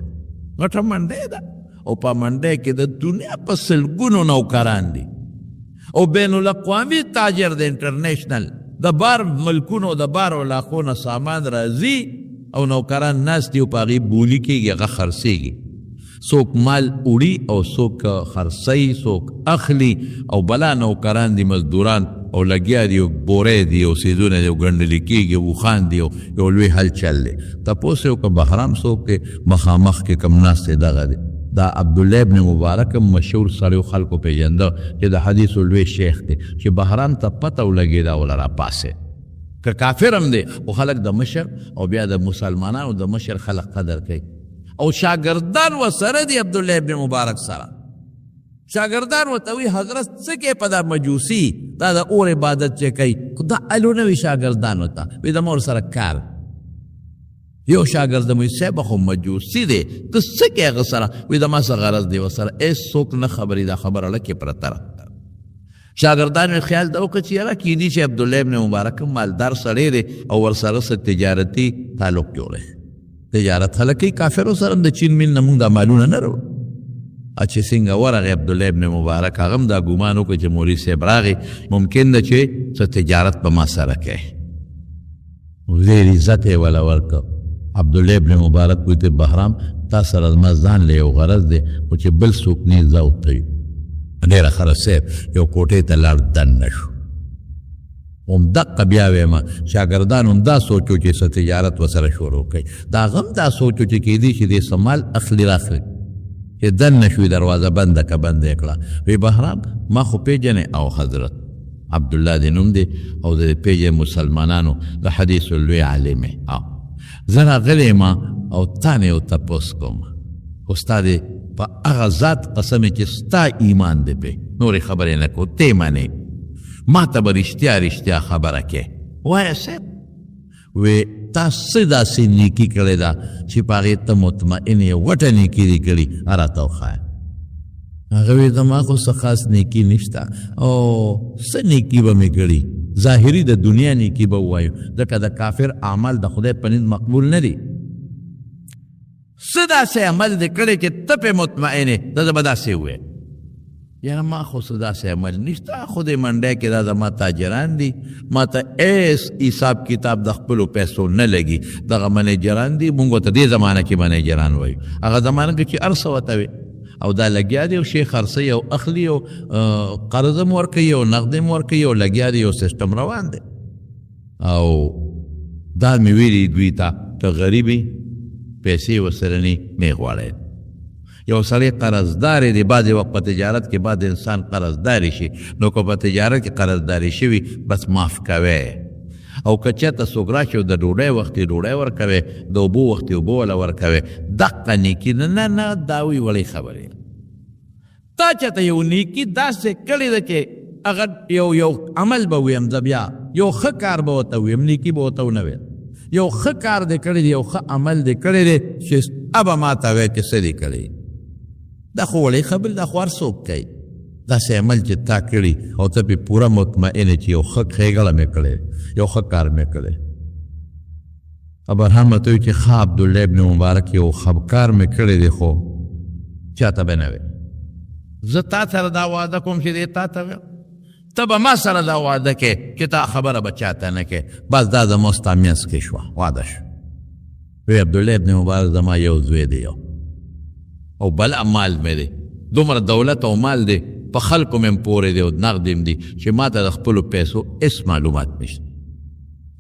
غټه منډۍ ده او په منډۍ کې د دنیا په سلګونو نوکران دي او بین الاقوامي تاجر د انټرنیشنل د بار ملکونو د بار علاقو نه سامان راځي او نوکران ناست دي او په هغې بولي کېږي، هغه خرڅېږي. څوک مال وړي او څوک خرڅوي، څوک اخلي او بلا نوکران دي، مزدوران او لګیا دي او بورې دي او څیزونه دي او ګنډلي کېږي او اوښان دي او یو لوی هلچل دی. تپوس یې وکړه بهرام څوک دی؟ مخامخ کې کوم ناست دی دغه دی. دا عبدالله ابن مبارک هم مشهور سړی و، خلکو پېژنده چې د حدیثو لوی شیخ دی، چې بهرام ته پته ولګېده او راپاڅېد. که کافر هم دی خو خلک د مشر او بیا د مسلمانانو د مشر خلک قدر کوي او شاګردان ورسره دي. عبدالله ابن مبارک سره شاګردان ورته وایي حضرت څه کوې په دا مجوسي، دا د اور عبادت چې کوي، خو دا الو نه وي شاګردانو ته، وایي زما ورسره کار. یو شاګرد مې صاحب خو مجوسي دی، ته څه کوې هغه سره؟ وایي زما څه غرض دی ورسره، هېڅ څوک نه خبري، دا خبره لکې پرته ده. شاګردان مې خیال دا وکړ چې یاره کیدی چې عبدالله ابن مبارک هم مالدار سړی دی او ورسره څه تجارتي تعلق جوړی. تجارت خلک کوي، کافرو سره هم د چین مین نه موږ دا مالونه نه راوړو. چې څنګه ورغی عبدالله ابن مبارک، هغه هم دا ګومان وکړ چې مولوي صاحب راغی، ممکن ده چې څه تجارت به ما سره کوي. ډېر عزت یې وله ورکړ. عبدالله ابن مبارک وایي ته بهرام تا سره زما ځان له یو غرض دی، خو چې بل څوک نه زه او ته یو. ډېره ښه صاحب یو کوټې ته لاړ، دننه شو. همدقه بیا وایم شاګردان هم دا سوچو چې څه تجارت ورسره شروع کړي، دا هغه هم دا سوچو چې کیدی شي دې څه مال اخلي راخلي. چې دننه شوې دروازه بنده که بنده یې کړه. وی بهرام ما خو پېژنې؟ او حضرت عبدالله دې نوم دی او زه دې پېژنم، مسلمانانو د حدیثو لوی عالم یې. او زه راغلی یم او تا نه یو تپوس کوم، خو ستا دې په هغه ذات قسم چې ستا ایمان دی پې، نورې خبرې نه کوو، ته منې، ما ته به رښتیا رښتیا خبره کې. وایه صاحب. وی تا څه داسې نیکي کړې ده چې په هغې ته مطمئن یې، غټه نیکي دې کړي، راته وښایه. هغه وی زما خو څه خاص نیکي نشته او څه نیکي به مې کړي، ظاهري د دنیا نیکي به ووایو، ځکه د کافر اعمال د خدای په نزد مقبول نه دي. څه داسې عمل دې کړی چې ته پرې مطمئن یې؟ زه به داسې ووایم یاره ما خو څه داسې عمل نشته، خو دې منډۍ کې دا زما تاجران دي، ما ته هېڅ حساب کتاب د خپلو پیسو نه لګي، دغه منیجران دي، موږ ورته دې زمانه کې منیجران وایو، هغه زمانه کې چې هر څه ورته وي او دا لګیا دی او شی خرڅوي او اخلي او قرض هم ورکوي او نقد هم ورکوي او لګیا دی او سیستم روان دی. او دا مې ویلي دوی ته که غریب پیسې ورسره نه مې غواړی. یو سړی قرضدار دی، بعضې وخت په تجارت کې بعض انسان قرضدار شي، نو که په تجارت کې قرضداري شوي بس معاف کوی، او که چېرته څوک راشي او د ډوډۍ وخت یې ډوډۍ ورکوي، د اوبو وخت یې اوبه وله ورکوي، دقه نیکي ده. نه نه دا وایي وړې خبرې. تا چېرته یو نیکي داسې کړې ده چې هغه یو یو عمل به ویم، زه بیا یو ښه کار به ورته ویم، نیکي به ورته ونه ویم، یو ښه کار دې کړی دی، یو ښه عمل دې کړی دی چې ابه ما ته وایي چې څه دې کړی. دا خو وړې خبرې، دا خو هر څوک کوي. داسې عمل چې تا کړي او ته پرې پوره مطمئن یې چې یو ښه ښېګړه مې کړې، یو ښه کار مې کړی. ابرهام ورته وایي چې ښه عبدالله ابن مبارک یو ښه کار مې کړی دی، خو چاته به نه وي. زه تا سره دا وعده کوم چې دی تا ته وایم، ته به ما سره دا وعده کې چې تا خبره به چاته نه کې، بس دا زما ستا منځ کې شوه، وعده شو. وی عبدالله ابن مبارک زما یو زوی دی، یو او بل مال مې دی، دومره دولت او مال دی، په خلکو مې هم پورې دی او نغد هم دي چې ما ته د خپلو پیسو هېڅ معلومات نشته.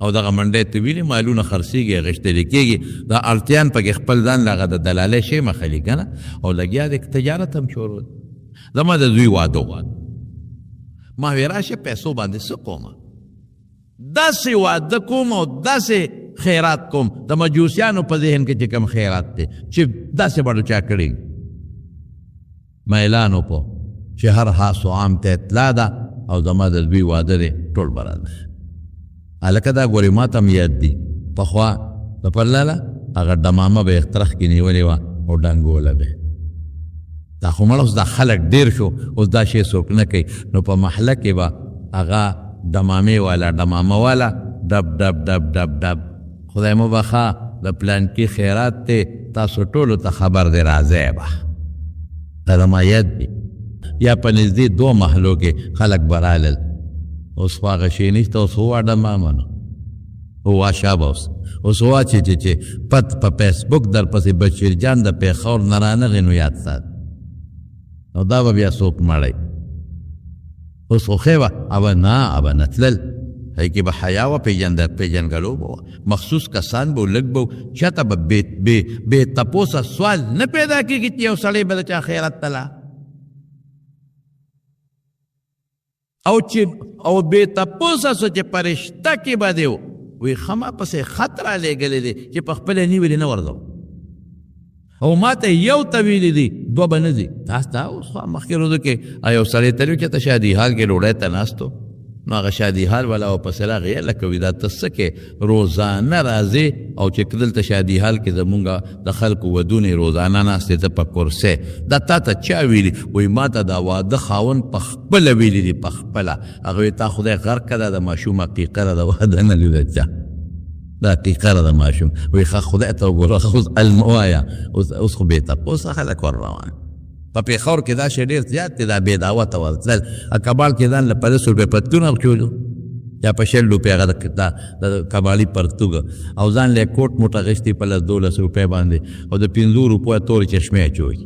او دغه منډۍ ته وینې مالونه خرڅېږي، غښتلي کېږي، دا اړتیان پکې خپل ځان له هغه د دلالۍ شی مخلي که نه، او لګیا دی تجارت هم شروع دی. زما د زوی واده و، ما وی راشه پیسو باندې څه کوم، داسې واده کوم او داسې خیرات کوم د مجوسیانو په ذهن کې چې کوم خیرات دی چې داسې به چا کړي. ما اعلان وکړو چې هر خاص و عام ته اطلاع ده او زما د زوی واده دی، ټول به راځي. هلکه دا ګورې ما ته هم یاد دي، پخوا د پرلاله هغه ډمامه به یې ترخ کې نیولې وه او ډنګوله به، دا خو مړه اوس دا خلک ډېر شو، اوس دا شی څوک نه کوي. نو په محله کې به هغه ډمامې والا ډمامه والا ډب ډب ډب ډب ډب، خدای مو بخښه د پلانکي خیرات دی، تاسو ټولو ته خبر دی، راځئ به. دا زما یاد دی. یا په نږدې دوه محلو کې خلک به رالل. اوس خو هغه شی نشته، اوس هو ډمامه نو هو شابه اوس اوس هو چې چې چې پت په فیسبوک در پسې بشیر جان د پېښور نه رانغی نو یاد سات، نو دا به بیا څوک مړی. اوس خو ښې وه، اوه نه اوه نه تلل، هغې کې به حیا وه، پېژندګلو به وه، مخصوص کسان به لږ به، چاته به بې تپوسه سوال نه پیدا کېږي چې یو سړی به د چا خیرت ته لاړ. او چې او بې تپوسه سو چې په رشته کې به دی وي، ښه ما پسې خط رالیږلی دی چې په خپله نیولې نه ورځم، او ما ته یو ته ویلي دي دوه به نه ځي. تاسو ته اوس خو مخکې ورځو کې یو سړی تللی چې ته شادي حال کې ډوډۍ ته ناست و، نو هغه شادي حال والا ورپسې راغی، لکه وي دا ته څه کې روزانه راځې، او چې دلته شادي حال کې زمونږ د خلکو ودونې روزانه ناست دی، ته په کرسۍ، دا تا ته چا ویلي؟ وایي ما ته دا واده خاوند په خپله ویلي دي، په خپله. هغه وایي تا خدای غرق کړه، دا د ماشوم عقیقه ده، د واده نه لیده چا، دا عقیقه ده د ماشوم. وایي ښه خدای ته وګوره، ښه اوس علم ووایه، اوس خو بې تپوسه خلک ور روان. په پېښور کې دا شی ډېر زیات دی، دا بې دعوته ورتلل. کباړ کې ځان له په لس روپۍ پتلون اچولو یا په 20 روپۍ هغه د کباړي پرتوګ، او ځان له کوټ موټ اخیستي په لس دولس روپۍ باندې، او د 5 روپو تورې چشمې اچوي،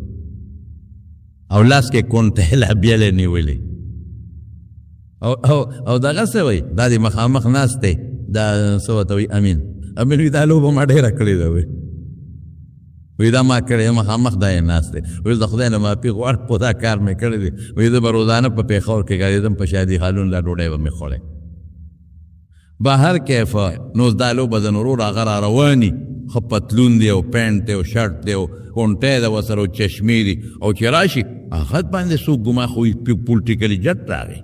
او لاس کې کونټې لا بیلې نیولې، او او او دغه څه وایي، دا دې مخامخ ناست دی، دا څه ورته وایي، امین امین وایي دا لوبه ما ډېره کړې ده، وایي وایي دا ما کړې، مخامخ دا یې ناست دی، وایي د خدای نه معافي غواړم خو دا کار مې کړی دی. وایي زه به روزانه په پېښور کې ګرځېدم، په شادي حالونو دا ډوډۍ به مې خوړی. بهر کیف نو اوس دا لوبه ده، نو ورور هغه را رواني، ښه پتلون دی او پینټ دی او شرټ دی او کونټی ده ورسره او چشمې دي، او چې راشي هغه باندې څوک ګمان خو پولټیکلي جټ راغی،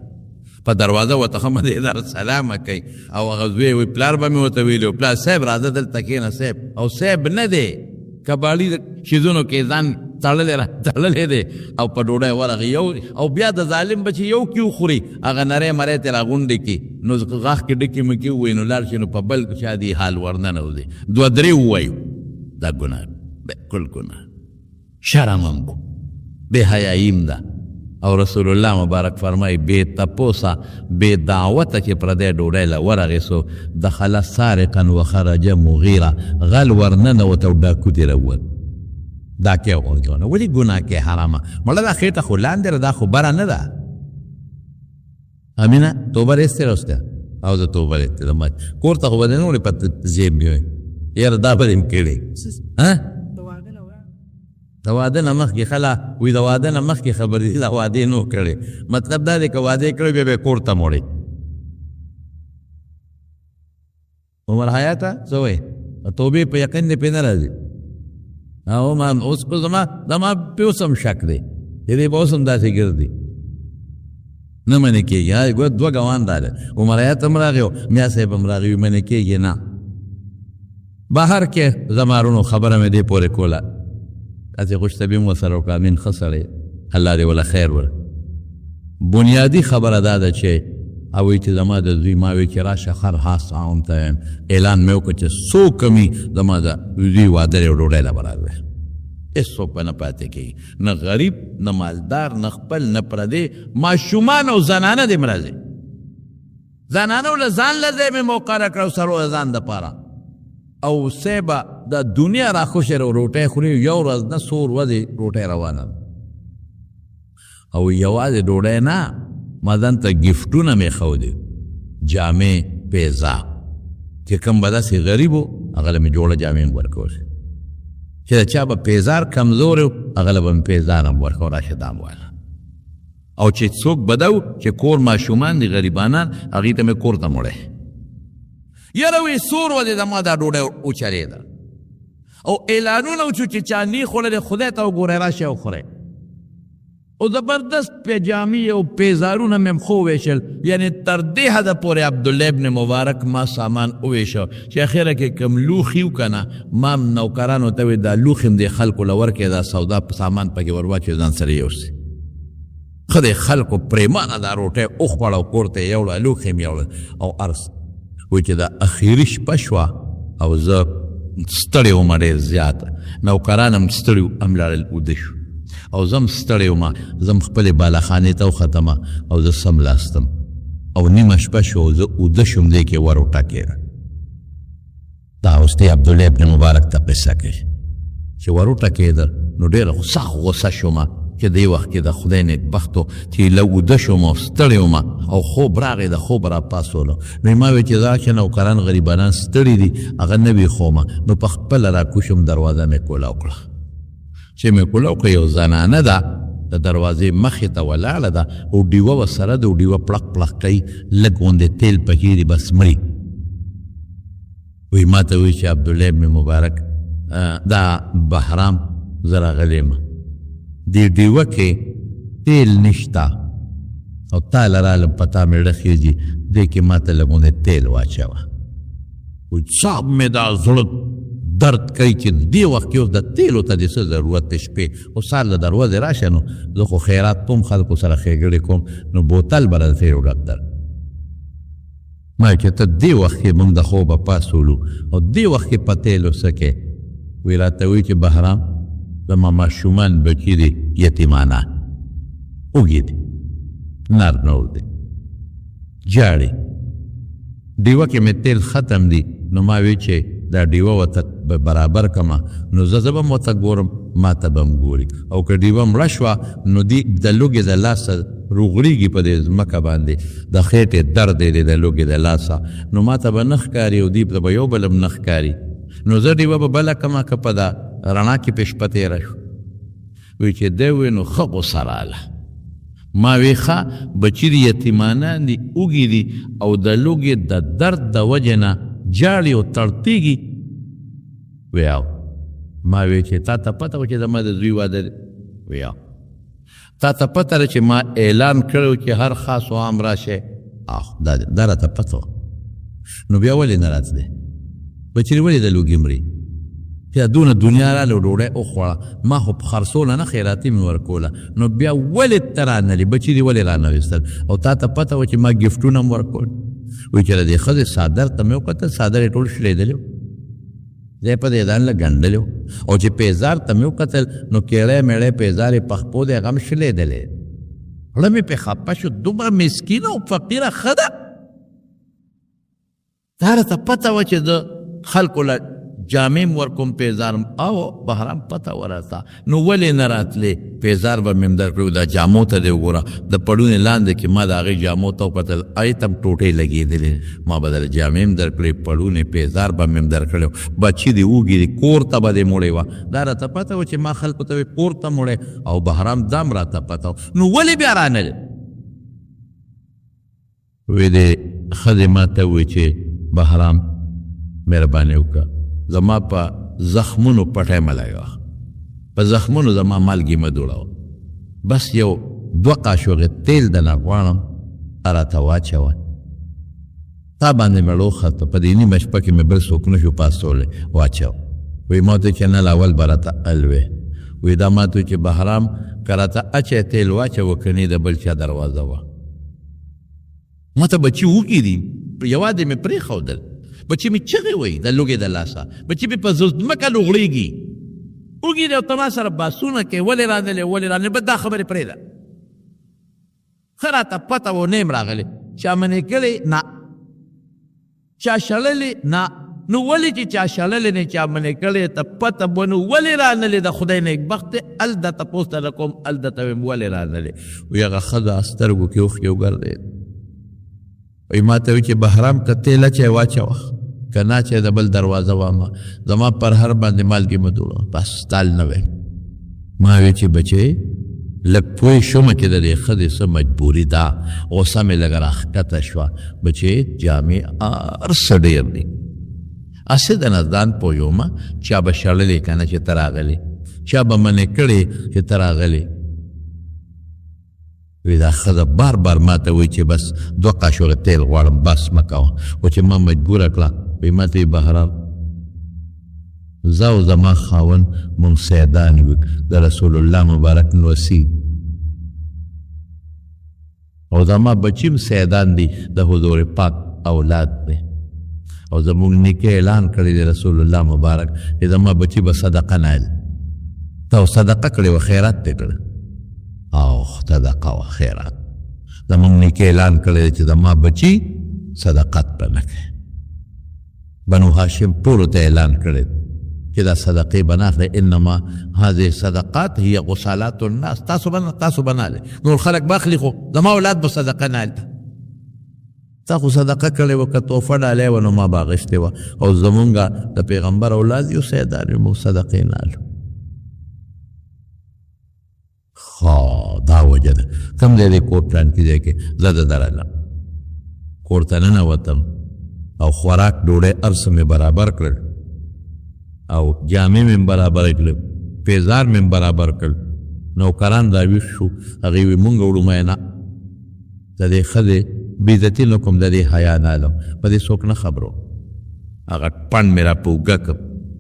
په دروازه ورته ښه مزېدار سلامه کوي، او هغه زوی وایي پلار به مې ورته ویلي و، پلار صاحب راځه دلته کښېنه صاحب، او صاحب نه دی کباړي شیزونو کې ځان تړلی را تړلی دی، او په ډوډۍ ورغی یو، او بیا د ظالم بچي یو کې وخوري، هغه نری مری ترې راغونډې کړي، نو غاښ کې ډکې مکې ووایي، نو لاړ شي، نو په بل شادي حال ورننوځي، دوه درې ووایو، دا ګناه بالکل ګناه، شرم هم کو، بې حیايي هم ده. او رسول الله مبارک فرمایي بې تپوسه بې دعوته چې پردی ډوډۍ له ورغی سو، دخل سارقا وخرج مغیرا، غل ورننوت او ډاکو ترې راووت. دا کې غورځونه ولې ګناه کې حرامه مړه، دا خېټه خو لاندې ده، دا خو بره نه ده. امینه توبه دې ایستې راوسته، او زه توبه دې ایستې ده، کور ته خو به دې نه وړې په جیب مې وایي یاره دا به دې هم کړې. ها د واده نه مخکې خلا وي، د واده نه مخکې خبرې دي، دا وعدې نو کړې، مطلب دا دی که وعدې کړې بیا به کور ته موړې. عمر حیاته څه وایې؟ توبې په یقین دې پرې نه راځي. او ما اوس په زما پې اوس هم شک دی چې دی به اوس هم داسې ګرځي، نه منې کېږي. ها ګوره دوه ګوان راغلل، عمر حیات هم راغی او میا صاحب هم راغی، وایي منې کېږي نه. بهر کې زما وروڼو خبره مې دې پورې کوله، هسې خوشطبي هم ورسره وکړه، امین ښه سړی، الله دې وله خیر ورکړي. بنیادي خبره دا ده چې هغوی چې زما د زوی، ما وی چې راشه خر خاص عام ته وایم، اعلان مې وکړ چې څوک کمي زما د زوی واده دی او ډوډۍ له به راځي، هېڅوک به نه پاتې کېږي، نه غریب نه مالدار نه خپل نه پردی، ماشومان او زنانه دې هم راځي. زنانو له ځان له ځای مې مقرره کړه او سړو له ځان دپاره. او صاحبه د دنیا راخوشې روټۍ خوري، یو ورځ نه څو ورځې روټۍ روانه ده، او یوازې ډوډۍ نه، ما ځان ته ګفټونه مې ښودې، جامې پیزا، چې کوم به داسې غریب و هغه له مې جوړه جامې هم ورکول، چې د چا به پیزار کمزوری و هغه له به مې پیزار هم ورکول، راشه دا هم واله. او چې څوک بدو چې کور ماشومان دي غریبانان، هغوی ته مې کور ته موړی، یاره وی څو ورځې زما دا ډوډۍ وچلېده، او اعلانونه وشو چې چا نی خوړلی خدای ته وګورئ راشه وخورئ. او زبردست پیجامی او پیزارونه مې خو ویشل، یعنی تر دې حده پورې عبدالله ابن مبارک ما سامان وویشه چې اخره کې کوم لوښي و که نه، ما هم نوکرانو ته وی دا لوښي هم دې خلکو له ورکړې، دا سودا په سامان پکې ور واچوي ځان سره یوسي. ښه دی خلکو پرېمانه دا روټۍ وخوړه او کور ته یې یوړه، لوښي هم یوړل او هر څه. وایي چې دا اخري شپه شوه او زه ستړی وم ډېر زیات، نوکران هم ستړي وو، هم لاړل اوده شو او زه هم ستړی وم، زه هم خپلې بالاخانې ته وختم او زه سملاستم او نیمه شپه شوه او زه اوده شوم، دې کې ور وټکېده. دا اوس دی عبدالله ابن مبارک ته قصه کوي چې ور وټکېده نو ډېره سخت غوسه شوم چې دې وخت کې د خدای نېکبختو چې له اوده شوم او ستړی وم او خوب راغی، د خوب را پاڅولو نو ما وی چې دا چې نوکران غریبانان ستړي دي هغه نه ویښوم، نو په خپله را کوشم دروازه مې کولاو کړه. چې مې کولاو کړه یو زنانه ده د دروازې مخې ته ولاړه ده او ډیوه ورسره ده او ډیوه پړق پړق کوي، لږ غوندې تیل پکې دي بس مري. وی ما ته وی چې عبدالله ابن مبارک دا بهرام زه راغلی یم، دې ډیوه کې تیل نشته او تا له رالم په تا مې ړه خېږي، دې کې ما ته لږ غوندې تیل واچوه. وی صاحب مې دا زړه درد کوي چې دې وخت کې اوس د تیلو ته دې څه ضرورت دی، شپې خو سهار له دروازې راشه نو زه خو خیرات کوم، خلکو سره ښېګړې کوم، نو بوتل به د تیلو ډک در. ما چې ته دې وخت کې موږ د خوبه پاڅولو او دې وخت کې په تیلو څه کې؟ وی راته وی چې بهرام زما ماشومان بچي دي یتیمانان وږي دي، نر نور دي، جاړي، ډیوه کې مې تیل ختم دي، نو ما وی چې دا ډیوه ورته برابر کړم نو زه به هم ورته ګورم ما ته به هم ګوري، او که ډیوه مړه شوه نو دی د لوږې د لاسه روغړیږي په دې ځمکه باندې، د خېټې درد یې دی د لوږې د لاسه، نو ما ته به نه ښکاري او دوی ته به یو بل هم نه ښکاري، نو زه ډیوه به بله کړم که په دا رڼا کې پې شپه تېره شو. وی چې دی وی نو ښه غوسه راله، ما وی ښه بچي دي یتیمانان دي وږي دي او د لوږې د درد د وجې نه جاړي او تړتېږي. وی او ما وی چې تا ته پته وه چې زما د زوی واده دی؟ وی او. تا ته پته ده چې ما اعلان کړی چې هر خاص او عام راشه؟ اخ دا راته پته وه، نو بیا ولې نه راتلې؟ بچی ولې د لوږې مري؟ چې دا دونه دنیا راله ډوډۍ وخوړه، ما خو په خرڅوله نه خیراتي مې ورکوله، نو بیا ولې ته رانلې؟ بچي دې ولې رانه ویستل؟ او تا ته پته وه چې ما ګفټونه هم ورکول؟ وایي چې د دې ښځې څادر ته مې وکتل، څادر یې ټول شلېدلی و، ځای په ځای ځان له ګنډلی و، او چې پیزار ته مې وکتل نو کیړی میړی پیزار یې په خپو دی، هغه هم شلېدلی. زړه مې پرې خپه شو، دومره مسکینه او فقیره ښه ده. دا راته پته وه چې زه خلکو له جامې هم ورکوم پیزار هم، او بهرام پته وه راته، نو ولې نه راتلې؟ پیزار به مې هم درکړی و، دا جامو ته دې وګوره، د پړونې لاندې کې ما د هغې جامو ته وکتل، هغې ته هم ټوټې لګېدلې، ما به درله جامې هم درکړې، پړونې پیزار به مې هم درکړی و، بچي دې وږي دي، کور ته به دې موړی وه. دا راته پته وه چې ما خلکو ته وې کور ته موړی، او بهرام دا هم راته پته وه، نو ولې بیا رانلې؟ وی دې ښځې ما ته ووی چې بهرام مهرباني وکړه زما په زخمونو پټی مه لګوه، په زخمونو زما مالګې مه دوړوه، بس یو دوه قاشوغې تیل درنه غواړم راته واچوه، تا باندې مې وخته، په دې نیمه شپه کې مې بل څوک نه شو پاڅولی، واچوه. وی ما ته چې نه لاول به راته الوې. وی دا ما ته چې بهرام که راته اچی تیل واچوه که نه د بل چا دروازه وه. ما ته بچي وږي دي، یوازې مې پرېښودل، بچي مې چغې وهي د لوږې د لاسه، بچي مې په ځمکه لوغړېږي، وږي دي او ته ما سره بحثونه کوې، ولې رانلې ولې رانلې، بس دا خبرې پرېږده. ښه راته پته وه نه یم راغلی، چا منې کړې نه، چا شړلې نه، نو ولې چې چا شړلې نه چا منې کړې ته پته به نو ولې رانلې؟ د خدای نېکبخت دی، هل د تپوس ته نه کوم، هل درته وایم ولې رانلې؟ وایي هغه ښځه سترګو کې اوښکې وګرځېد، وایي ما ته وایي چې بهرام که تیل اچوې واچوه، که نه اچوې د بل دروازه وامه، زما پر هر باندې مالګې مه دوړوه، بس تال نه وایم. ما وی چې بچې لږ پوه شوم چې د دې ښځې څه مجبوري ده، غوسه مې لږه راښکته شوه، بچې جامې هر څه ډېر دي، هسې د نه ځان پوهوم، چا به شړلې که نه چې ته راغلې، چا به منې کړې چې ته راغلې. وی دا ښځه بار بار ماته وایي چې بس دوه قاشوغې تیل غواړم، بس مه کوه، خو چې ما مجبوره کړه، وی ماته وی بهرام زه او زما خاوند مونږ سیدان یو، د رسول الله مبارک نوسی، او زما بچیم سیدان دي، د حضور پاک اولاد دی، او زمونږ نیکه اعلان کړی دی رسول الله مبارک چې زما بچی به صدقه نه اخلي. تا صدقه کړې وه، خیرات دې کړی، او صدقه وه خیرات. زمونږ نیکه اعلان کړی دی چې زما بچی صدقات به نه کوي. بنو هاشم ټولو ته اعلان کړی چې دا صدقې به نه اخلي، انما هذه صدقات هي غسالات الناس، تاسو به تاسو به نه اخلئ، نور خلک به اخلي، خو زما اولاد به صدقه نه اخلي. تا خو صدقه کړې وه، که تحفه ډالۍ وه نو ما به اخیستې وه، او زمونږ د پیغمبر اولاد یو سیدان یو، موږ صدقې نه اخلو. ښه دا وجه ده. کوم ځای دی کور پلان کې ځای کې زه د درلم کور ته ننوتم او خوراک ډوډۍ هر څه مې برابر کړل، او جامې مې برابرې کړې، پیزار مې برابر کړ. نوکران راویښ شو، هغې وی مونږ وړو، ما نه د دې ښځې بېعزتي نه کوم، د دې حیا نه علم، په دې څوک نه خبرو. هغه پنډ مې را په اوږه کړ،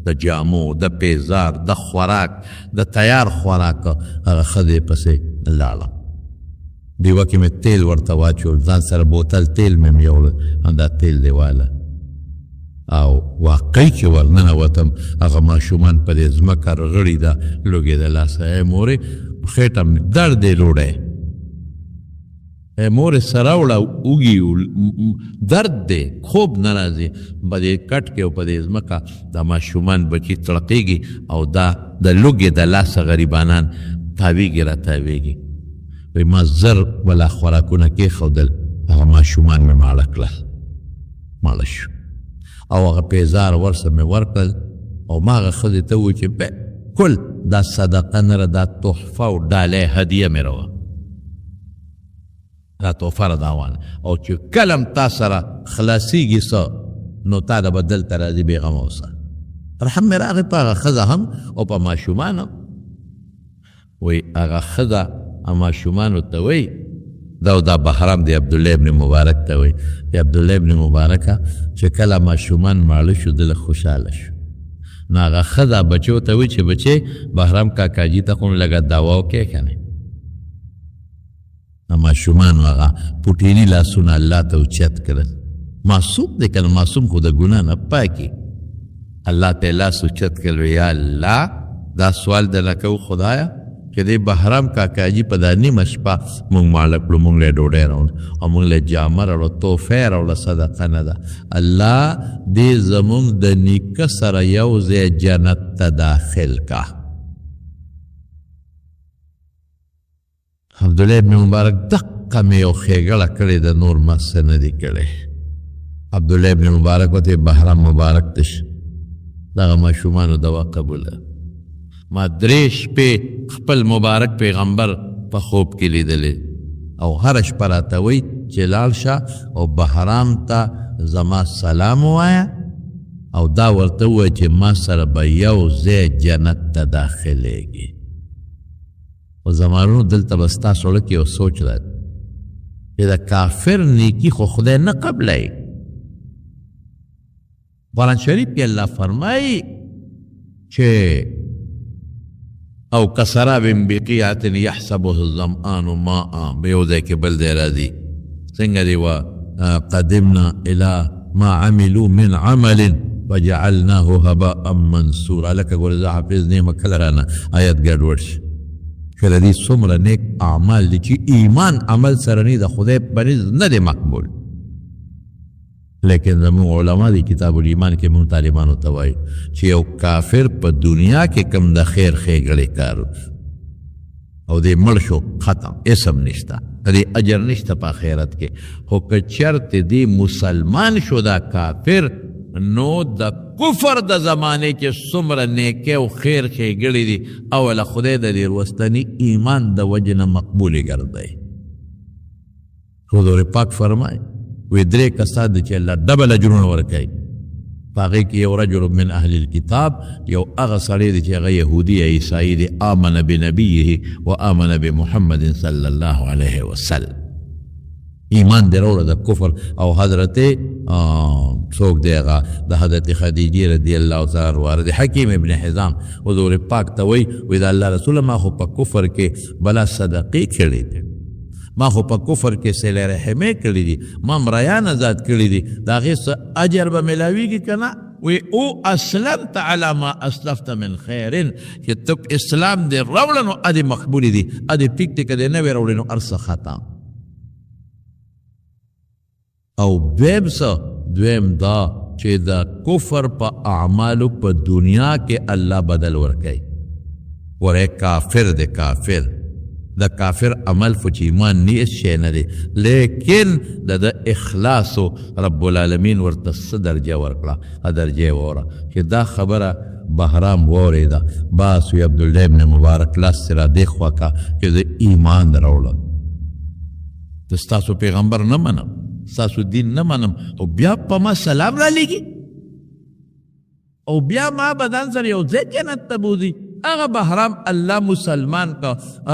د جامو، د پیزار، د خوراک، د تیار خوراک، هغه ښځې پسې لاړم. ډیوه کې مې تیل ورته واچول، ځان سره بوتل تیل مې هم یوړل، همدا تیل دی واله. او واقعي چې ورننوتم، هغه ماشومان په دې ځمکه رغړي ده لوګې د لاسه، ای مورې خېټه مې درد دی لوډی، ای مورې سره وړه اوږي درد دی، خوب نه راځي. په دې کټ کې او په دې ځمکه دا ماشومان بچي تړقېږي، او دا د لوګې د لاسه غریبانان تاویږي را تاویږي. وایي ما زر ولا خوراکونه کېښودل، هغه ماشومان مې ماړه کړل، ماړه شو، او هغه پیزار ورسه مې ورکړل. او ما هغه ښځې ته وویل چې بالکل دا صدقه نه ده، دا تحفه او ډالۍ هدیه مې راوړه، دا تحفه را داوانه، او چې کله هم تا سره خلاصېږي څه نو تا له به دلته راځي، بېغمه اوسه. رحم مې راغی په هغه ښځه هم او په ماشومان هم. وایي هغه ښځه ماشومانو ته وایي، دا او دا بهرام دی عبدالله ابن مبارک ته وایي، دی عبدالله ابن مبارکه چې کله ماشومان ماړه شو دله خوشحاله شو. نو هغه ښځه بچو ته وایي چې بچې بهرام کاکاجي ته خو لږه دوا وکړې که نه. ماشومانو هغه پوټیني لاسونه الله ته اوچت کړل، معصوم دی که نه، معصوم خو د ګناه نه پاکي، الله ته یې لاس اوچت کړل، یا الله دا سوال درنه کوو خدایه چې دې بهرام کاکاجي په دا نیمه شپه موږ ماړه کړو، موږ له ډوډۍ راوړو او موږ له جامه راوړو، تحفه یې راوړه، صدقه نه ده، الله دې زموږ د نیکه سره یو ځای جنت ته داخل کا. عبدالله ابن مبارک دقه مې یو ښېګړه کړې ده، نور ما څه نه دي کړی. عبدالله ابن مبارک ورته بهرام مبارک ته شه، دغه ماشومانو دوا قبوله. ما درې شپې خپل مبارک پیغمبر په خوب کې لیدلې، او هره شپه راته وایي چې لاړ شه او بهرام ته زما سلام ووایه، او دا ورته ووایه چې ما سره به یو ځای جنت ته داخلېږي. خو زما وروڼو دلته به ستاسو زړه کې یو سوچ راځي چې د کافر نیکي خو خدای نه قبلوي. قرآن شریف کې الله فرمایي چې او کسراب بقیعة یحسبه الظمآن ماء، په یو ځای کې بل ځای راځي څنګه دی، وقدمنا الى ما عملوا من عمل فجعلناه هباء منثورا. لکه ګوره زه حافظ نه یم، کله رانه آیت ګډوډ شي. چې د دې څومره نیک اعمال دي چې ایمان عمل سره نه د خدای په نزد نه دی مقبول. لیکن زموږ علما دي کتاب الایمان کې موږ طالبانو ته وایي چې یو کافر په دنیا کې کوم د خیر ښېګړې کار او دی مړ شو، ختم، اسم نشته، د دې اجر نشته په آخرت کې. خو که چېرته دی مسلمان شو دا کافر، نو د کفر د زمانې چې څومره نیکۍ او خیر ښېګړې دي او له خدای د دې وروستني ایمان د وجې نه مقبولې ګرځوي. حضور پاک فرمایي وی درې کسان دي چې الله ډبل اجرونه ورکوي. په هغې کې یو رجل من اهل الكتاب، یو هغه سړی دی چې هغه یهودي یا عیسایي دی، آمن بنبیه و آمن بمحمد صلی الله علیه وسلم، ایمان دې راوړه د کفر. او حضرت څوک دی هغه د حضرت خدیجې رضی الله تعالی عنها دی، حکیم ابن حزام حضور پاک ته وایي، وایي د الله رسوله ما خو په کفر کې بلا صدقې کړې دي، ما خو په کفر کې صله رحمې کړې دي، ما مریان آزاد کړي دي، د هغې څه اجر به میلاویږي که نه؟ وایي او اسلمت علی ما اسلفت من خیر، چې ته اسلام دې راوړه نو ادې مقبولې دي، ادې ټیک دی، که دې نه وي راوړې نو هر څه خطا. او دویم څه؟ دویم دا چې د کفر په اعمالو په دنیا کې الله بدل ورکوي. ورې کافر دی، کافر د کافر عمل خو چې ایمان نه هېڅ شی نه دی، لیکن د ده اخلاص رب العالمین ورته څه درجه ورکړه، درجه یې وره چې دا خبره بهرام واورېده، بس وی عبدالله ابن مبارک لاس یې را دې خوا که چې زه ایمان راوړم، زه ستاسو پیغمبر نه منم، ستاسو دین نه منم، او بیا په ما سلام را لېږي او بیا ما بدن سره یو ځای جنت ته بوځي. هغه بهرام الله مسلمان کا،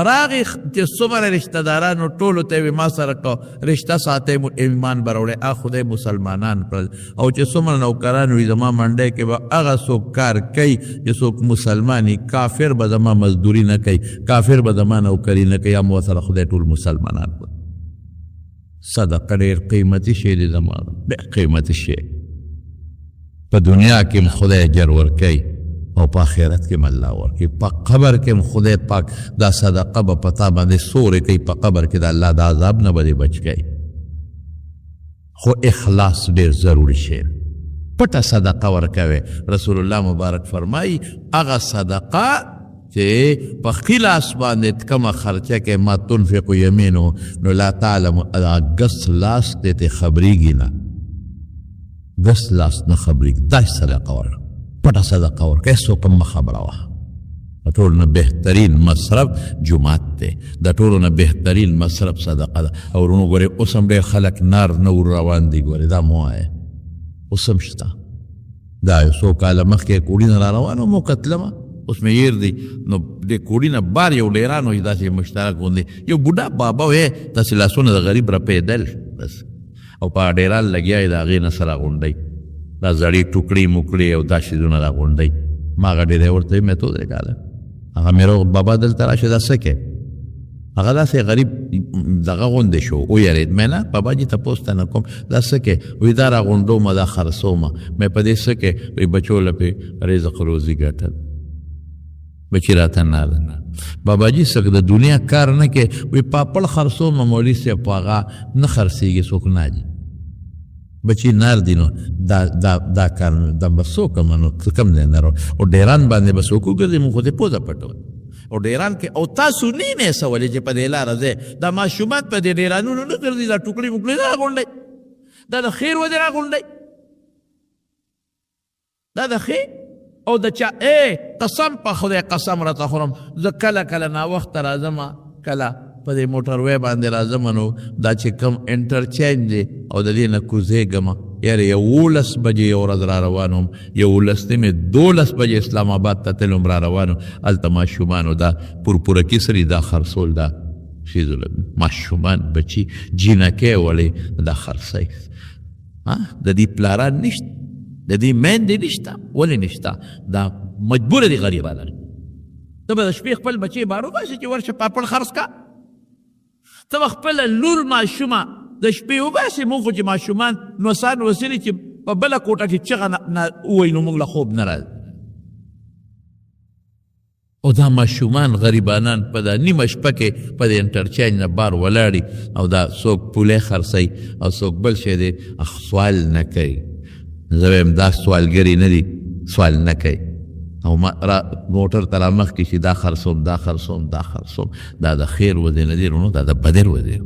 راغی چې څومره رشته دارانو ټولو ته یې ما سره کا رشته ساتئ، مو ایمان به راوړی، هغه خدای مسلمانان کړل. او چې څومره نوکران وي زما منډۍ کې به هغه څوک کار کوي چې څوک مسلمان وي، کافر به زما مزدوري نه کوي، کافر به زما نوکري نه کوي، هم ورسره خدای ټول مسلمانان کړل. صدقه ډېر قیمتي شی دی زما، ډېر قیمتي شی. په دنیا کې هم خدای اجر ورکوي او په آخرت کې هم الله ورکوي، په قبر کې هم خدای پاک دا صدقه به په تا باندې سورې کوي، په قبر کې د الله د عذاب نه به دې بچ کوي. خو اخلاص ډېر ضروري شی دی. پټه صدقه ورکوي. رسول الله مبارک فرمایي هغه صدقه چې په ښي لاس باندې کومه خرچه کوې، ما تنفق یمینو نو لا تعلم، هغه ګس لاس دې ته خبرېږي نه، ګس لاس نه خبرېږي. داسې صدقه ورکړه، پټه صدقه ورکړه، هېڅوک هم مه خبروه. د ټولو نه بهترین مصرف جومات دی، د ټولو نه بهترین مصرف صدقه ده. او وروڼو ګورئ اوس هم ډېر خلک نار نه ور روان دي، ګورئ دا مه وایه اوس هم شته. دا یو څو کاله مخکې کوړي نه را روان وم، کتلمه اوس مې هېر دی، نو دې کوړي نه بار یو ډېران و چې داسې مشترک غوندې یو بوډا بابا وی، داسې لاسونه د غریب رپېدل بس، او په ډېران لګیا یې د هغې نه سره غونډی، دا زړې ټوکړې موکړې او دا شیزونه را غونډی. ما هغه ډېری ورته ویل، مې ته ودرې کاله هغه مې روغ بابا دلته راشه دا څه کوې؟ هغه داسې غریب دغه غوندې شو، ویرېد. مې نه بابا جي تپوس ته نه کوم دا څه کوې؟ وایي دا راغونډومه دا خرڅومه. مې په دې څه کوې؟ وایي بچو له پې رزق روزي ګټل، بچي راته نه ده. بابا جي څه د دنیا کار نه کوې؟ وایي پاپړ خرڅومه مولوي صاحب، په هغه نه خرڅېږي، څوک نه دي، بچي نار دي، نو دا دا دا کار دا به څوک کوم، نو څه کم دی نه راوړي. او ډېران باندې به څوک وګرځي، موږ خو دې پوزه پټوه. او ډېران کې او تاسو نه نه سولې چې په دې لاره ځئ، دا ماشومان په دې ډېرانونو نه ګرځي، دا ټوکړې موکړې نه راغونډئ، دا د خیر ودې راغونډئ، دا د خیر او د چا. ای قسم په خدای قسم راته خورم، زه کله کله ناوخته راځم، کله په دې موټر وی باندې راځم، نو دا چې کوم انټرچینج دی او د دې نه کوزېږم، یاره 11 بجې یو ورځ را روان وم، یولس نیمې دولس بجې اسلام آباد ته تلم را روان وم، هلته ماشومانو دا پورپورکي سري دا خرڅول، دا څیزونه ماشومان بچي جینکۍ وړې دا خرڅوي. د دې پلاران نشته، د دې میندې نشته، ولې نشته؟ دا مجبوره دي غریبان. ته به د شپې خپل بچی بار وباسې چې ورشه پاپړ خرڅ کا، ته به خپله لور ماشومه د شپې وباسې. موږ خو چې ماشومان نوسان وسلي چې په بله کوټه کې چغه نه ووایي نو موږ له خوب نه راځي. او دا ماشومان غریبانان په دا نیمه شپه کې په دې انټرچینج نه بار ولاړي او دا څوک پولې خرڅوي او څوک بل شی دی، سوال نه کوي. زه وایم دا سوالګري نه دي، سوال نه کوي. او ما را موټر ته را مخکې شي، دا خرڅوم دا خرڅوم دا خرڅوم، دا د خیر وځي نه دی وروڼو، دا د بدر وځي.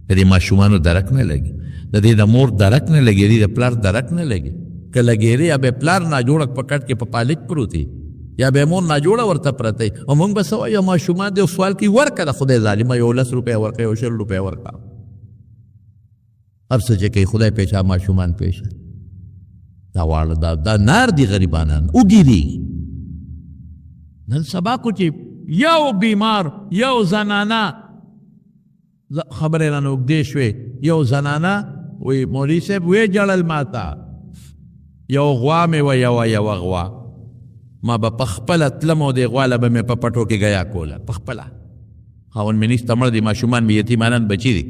د دې ماشومانو درک نه لګي، د دې د مور درک نه لګي، د دې د پلار درک نه لګي. که لګېدی یا به پلار ناجوړه په کټ کې په پالج پروت وي، یا به مور ناجوړه ورته پرته وي، او موږ به څه وایو؟ ماشومان دې سوال کوي، ورکړه د خدای ظالمه، یو لس روپۍ ورکړه، یو شل روپۍ ورکړه، هر څه چې کوي خدای پېچا ماشومان پېژني. دا واړه دا نار دي غریبانان وږي دي. نن سبا کو چې یو بیمار یو زنانه، خبرې رانه اوږدې شوې، یو زنانه وی مولوي صاحب ویې ژړل ماته، یو غوا مې وه، یوه غوا ما به په خپله تلم او دې غوا له به مې په پټو کې ګیا کوله په خپله. خاوند مې نشته، مړ دی، ماشومان مې یتیمانان بچي دي،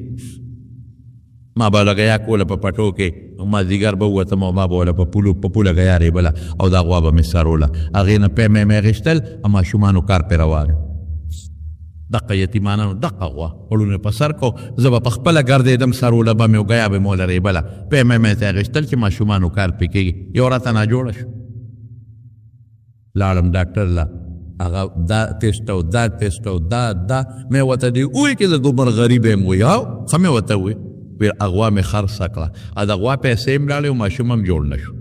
ما به له ګیا کوله په پټو کې، مازدیګر به ووتم او ما به وله په پوله ګیا ریبله او دا غوا به مې سروله، هغې نه پیمې مې اخیستل او ماشومانو کار پرې روان. دقه یتیمانانو دقه غوا وړونه په سر کو، زه به په خپله ګرځېدم، سروله به مې او ګیا به مې وله ریبله، پیمې مې ته اخیستل چې ماشومانو کار پرې کېږي. یو راته ناجوړه شو، لاړم ډاکټر له، هغه دا ټیسټ او دا ټیسټ او دا دا مې ورته دی وویل چې زه دومره غریب یم، وایي هو ښه مې ورته وویل. ویل غوا مې خرڅه کړه، د غوا پیسې هم لاړې او ماشوم هم جوړ نه شو.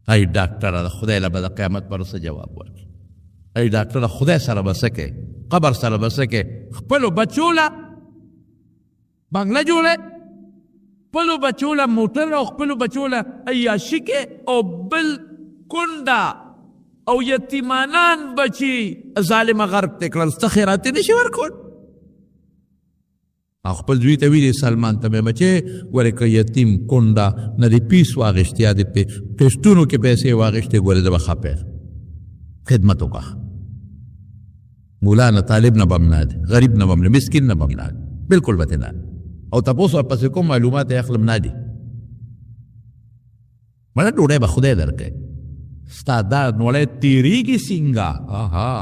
ای ډاکټره د خدای له به د قیامت پر څه جواب ورکړي؟ ای ډاکټره خدای سره به څه کوې، قبر سره به څه کوې؟ خپلو بچو له بنګله جوړې، خپلو بچو له موټر او خپلو بچو له عیاشي کې او بل کونډه او یتیمانان بچي ظالمه غرب ته کړل، څه خیرات یې نشي ورکول. او خپل زوی ته ویلي سلمان ته مې بچې ګورې که یتیم کونډه نه دې پیس واخیستې یا دې ټیسټونو کې پیسې واخیستې، ګورې زه به خفه یم، خدمت وکړه. مولا نه طالب نه به هم نه دی، غریب نه به هم نه، مسکین نه به هم نه دی، بالکل به ترې نه. او تپوس ورپسې کوم معلومات یې اخلم نه دي. مړه ډوډۍ به خدای درکوي، ستا دا نوړی تېرېږي څنګه؟ آها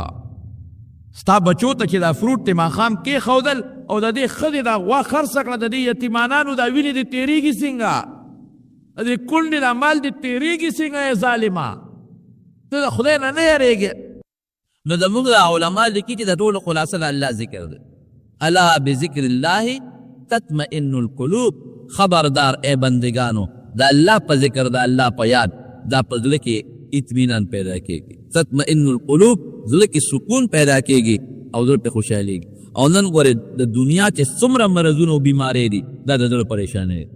ستا بچو ته چې دا فروټ دې ماښام کېښودل او د دې ښځې دا غوا خرڅه کړه، د دې یتیمانانو دا وینې دې تېرېږي څنګه؟ د دې کونډې دا مال دې تېرېږي څنګه؟ ای ظالمه، ته د خدای نه نه یېرېږې. نو زموږ دا علما لیکي چې د ټولو خلاصه د الله ذکر دی. الا بذکر الله تطمئن القلوب. خبردار ای بندگانو، د الله په ذکر، د الله په یاد دا په زړه کې اطمینان پیدا کیږي. تطمئن القلوب، زړه کې سکون پیدا کیږي او زړه په خوشحالېږي. او نن ګورې د دنیا چې څومره مرضونه او بیمارۍ دي، دا د زړه پریشانۍ دي.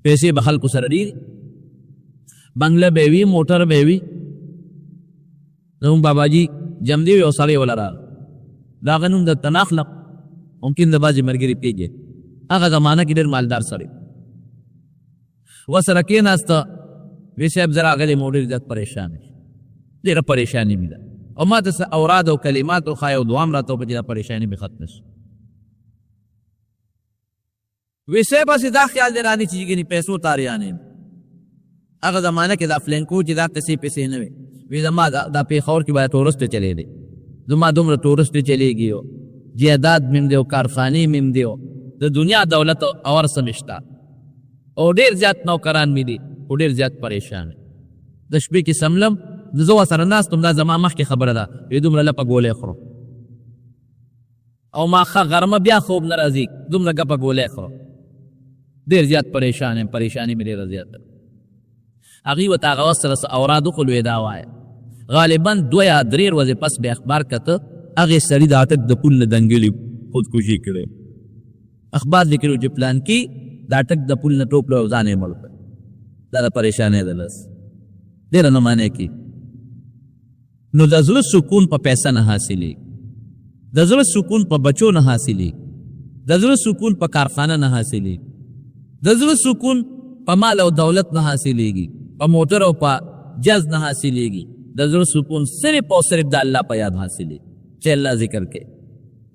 پیسې به خلکو سره ډېرې، بنګله به وي، موټر به وي. زموږ باباجي جمدی یو سړی وله راغی، د هغه نوم درته نه اخلم، ممکن د بعضې ملګري پېږي. هغه زمانه کې ډېر مالدار سړی ورسره کېناسته. وی صاحب زه راغلی یم او ډېر زیات پریشان یم، ډېره پریشاني مې ده، او ما ته څه اوراد او کلمات وښایه او دعا هم راته وکړه چې دا پریشاني مې ختمه شي. وی صاحب هسې دا خیال دی رانه چې ګنې پیسو ته اریان یم. هغه زمانه کې دا فلینکو چې دا قصې پیسې نه وې. وی زما دا پېښور کې باید ټورسټ چلېدی، زما دومره ټورسټ چلېږي، او جایداد مې هم دی او کارخانې مې هم دی او د دنیا دولت او هر څه مې شته او ډېر زیات نوکران مې دي، خو ډېر زیات پریشان یم. د شپې کې سملم، زه ورسره ناست وم، دا زما مخکې خبره ده، وی دومره لپه ګولۍ خورم او ما ښه غرمه بیا خوب نه راځي، دومره ګپه ګولۍ خورم، ډېر زیات پریشان یم، پریشاني مې ډېره زیاته ده. هغوی ورته هغه وخت سره څه اوراد وکړل، وی دا وایه. غالبا 2 یا 3 ورځې پس بیا اخبار کته، هغې سړي د اټک د پول نه دنګلي خودکشي کړې. اخبار لیکلو چې پلانکي د اټک د پول نه ټوپ له ځان یې مړ کړ. دا د پریشانۍ د لاس ډېره نه معنی کېږي. نو د زړه سکون په پیسه نه حاصلېږي، د زړه سکون په بچو نه حاصلېږي، د زړه سکون په کارخانه نه حاصلېږي، د زړه سکون په مال او دولت نه حاصلېږي، په موټر او په جز نه حاصلېږي. د زړه سکون صرف او صرف د الله په یاد حاصلېږي چې الله ذکر کوي.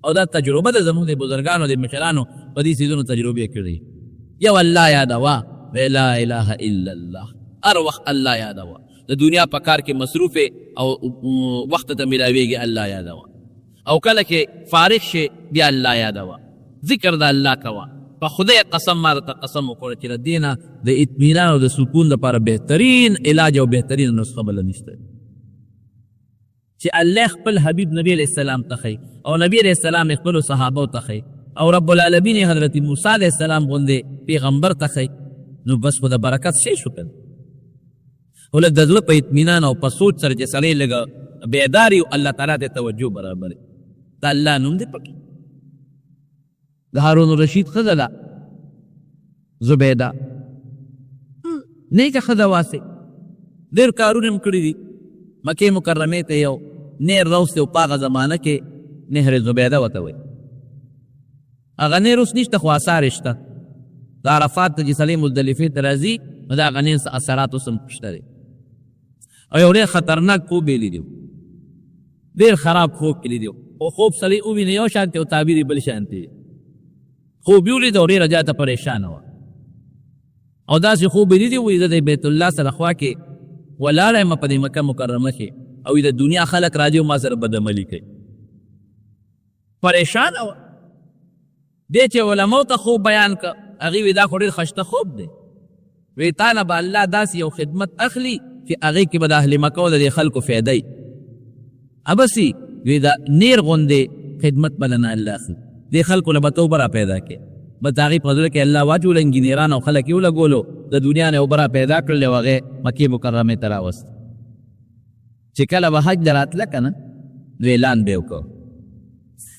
او دا تجربه ده زموږ د بزرګانو د مشرانو په دې څیزونو تجربې کړې. یو الله یادوه، لا اله الا الله، هر وخت الله یادوه. د دنیا په کار کې مصروف او وخت ته ملاویږي، الله یادوه. او کله چې فارغ شي بیا الله یادوه، ذکر د الله کوه. په خدای قسم، ما درته قسم وکړ چې د دې نه د اطمینان او د سکون لپاره بهترین علاج او بهترین نسخه بله نشته چې الله خپل حبیب نبی علیه السلام ته ښیي او نبی علیه السلام یې خپلو صحابو ته ښیي او رب العالمین یې حضرت موسی علیه السلام غوندې پیغمبر ته ښیي. نو بس خو د برکت شی شو که نه. خو لږ د زړه په اطمینان او په سوچ سره چې سړی لږ بیدار وي، الله تعالی ته توجه برابر د الله نوم دی پکې. د هارون الرشید ښځه ده زبیده، نیکه ښځه واسې، ډېر کارونه هم کړي دي. مکې مکرمې ته یو نیر راوستی او په هغه زمانه کې نهر زبیده ورته وایي. هغه نیر اوس نشته خو اثار یې شته. د عرفات ته چې سړی مزدلفې ته راځي نو د هغه نیر څه اثرات اوس هم شته دی. او یو ډېر خطرناک خوب یې لیدی، ډېر خراب خوب یې لیدی. خو خوب سړی وویني یو شانتې او تعبیر یې بل شانتې. خوب یې ولید او ډېره زیاته پریشانه وه. او داسې خوب یې لیدی، وایي زه د بیت الله سره خوا کې ولاړه یم په دې مکه مکرمه کې، او د دنیا خلک راځي او ما سره بدعملي کوي. پریشانه وه. دی چې علماو ته خوب بیان کړ، هغوی وایي دا خو ډېر خشته خوب دی. وی تا نه به الله داسې یو خدمت اخلي چې هغې کې به د اهل مکه او د دې خلکو فایده وي. ابسي وی د نیر غوندې خدمت به لنه الله اخلي، دې خلکو له به ته اوبه را پیدا کړې. بس د هغې په زړه کې الله واچول، انجینران او خلک یې ولګولو، د دنیا نه یې اوبه را پیدا کړلې او هغې مکې مکرمې ته راوست. چې کله به حج له راتله که نه نو اعلان به یې وکړ،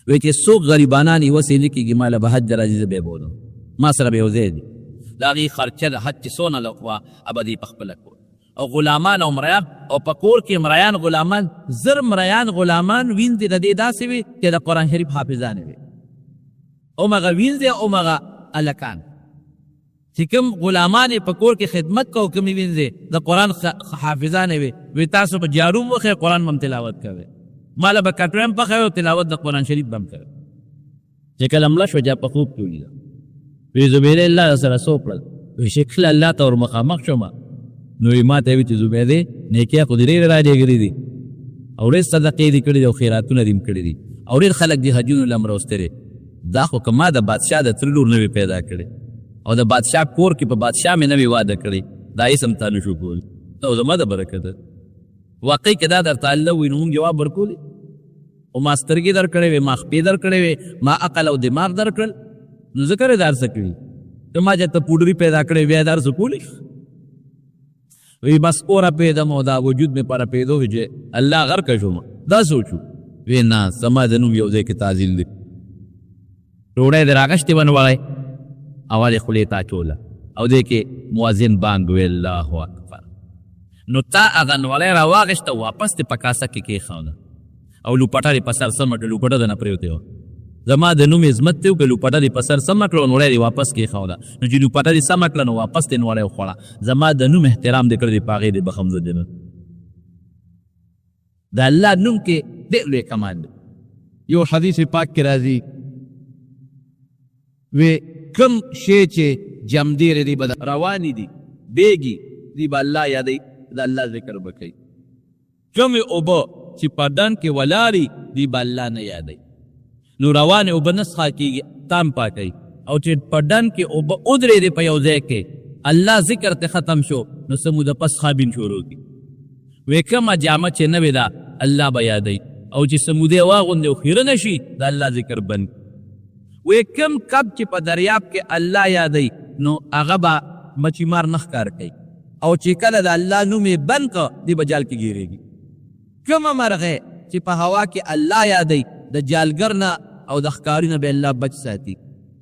وی چې څوک غریبانان یې وسې نه کېږي ما له به حج له راځي، زه به یې بولم، ما سره به یو ځای دي. د هغې خرچه د حج چې څونه وه هغه به یې په خپله کوله. او غلامان او مریان، او په کور کې مریان غلامان، 1000 مریان غلامان وینځې د دې داسې وي چې د قرآن شریف حافظانې وي. همغه وینځې او همغه هلکان چې کوم غلامان یې په کور کې خدمت کوو، کومې وینځې د قرآن حافظانې وي، وی تاسو به جارو هم وښیئ، قرآن به هم تلاوت کوئ، ما له به کټوی هم پخوئ او تلاوت د قرآن شریف به هم کوئ. چې کله مړه شوه چا په خوب کې ولیده، وی زبیدې الله سره څه وکړل؟ وی چې کله الله ته ور مخامخ شوم نو وی ما ته وی چې زبیدې نیکۍ خو دې ډېرې رالیږلې دي او ډېر صدقې دې کړې دي او خیراتونه دې هم کړي دي او ډېر خلک دې حجونو له هم راوستلي، دا خو که ما د بادشاه د تره لور نه وي پیدا کړې او د بادشاه کور کې په بادشاه مې نه وي واده کړی، دا هېڅ هم تا نه شو کولی، دا زما د برکته. واقعي که دا درته الله ووایي نو موږ جواب ورکولی؟ او ما سترګې درکړې وې، ما خپې درکړې وې، ما عقل او دماغ درکړل، نو ځکه یې دا هر څه کړي. که ما چېرته پوډري پیدا کړې بیا دا هر څه کولی شو. وی بس اورا پیدم او دا وجود مې پر پیدو چې الله غرق شوم، دا سوچو وی نه زما د نوم یو ځای کې تعظیم دی. ډوډۍ دې راغشتې وه نوړی اول یې خولې ته اچوله او دې کې مؤذن بانګ وی الله اکبر. نو تا هغه نوړی راواغېسته واپس دې په کاسه کې کېښوده او لوپټه دې په سر سمه کړه، لوپټه درنه پرېوتې وه. زما د نوم عظمت دی وکړه، لوپټه دې په سر سمه کړه او نوړی دې واپس کېښوده. نو چې لوپټه دې سمه کړه نو واپس دې نوړی وخوړه، زما د نوم احترام دې کړی دی، په هغې دې بخښم زه جنت. د الله نوم کې ډېر لوی کمال دی. یو حدیث پاک کې راځي وی کم شی چې جمدېرې دی به روانې دي بیږي دی به الله یادوي، د الله ذکر به کوي. کومې اوبه چې په ډنډ کې ولاړې دی به الله نه یادوي، نو روانې اوبه نه څښا کېږي، تام پاکوي. او چې په ډنډ کې اوبه ودرېدې په یو ځای کې الله ذکر ته ختم شو نو څه موده پس ښابین شروع کړي. وی کومه جامه چې نوې ده الله به یادوي، او چې څه موده واغوندي او خیرنه شي د الله ذکر بند کړي. وی کوم کب چې په دریاب کې الله یادوي نو هغه به مچي مار نه ښکار کوي، او چې کله د الله نوم یې بند کړ دی به جال کې ګیرېږي. کومه مرغۍ چې په هوا کې الله یادوي د جالګر نه او د ښکاري نه به الله بچ ساتي،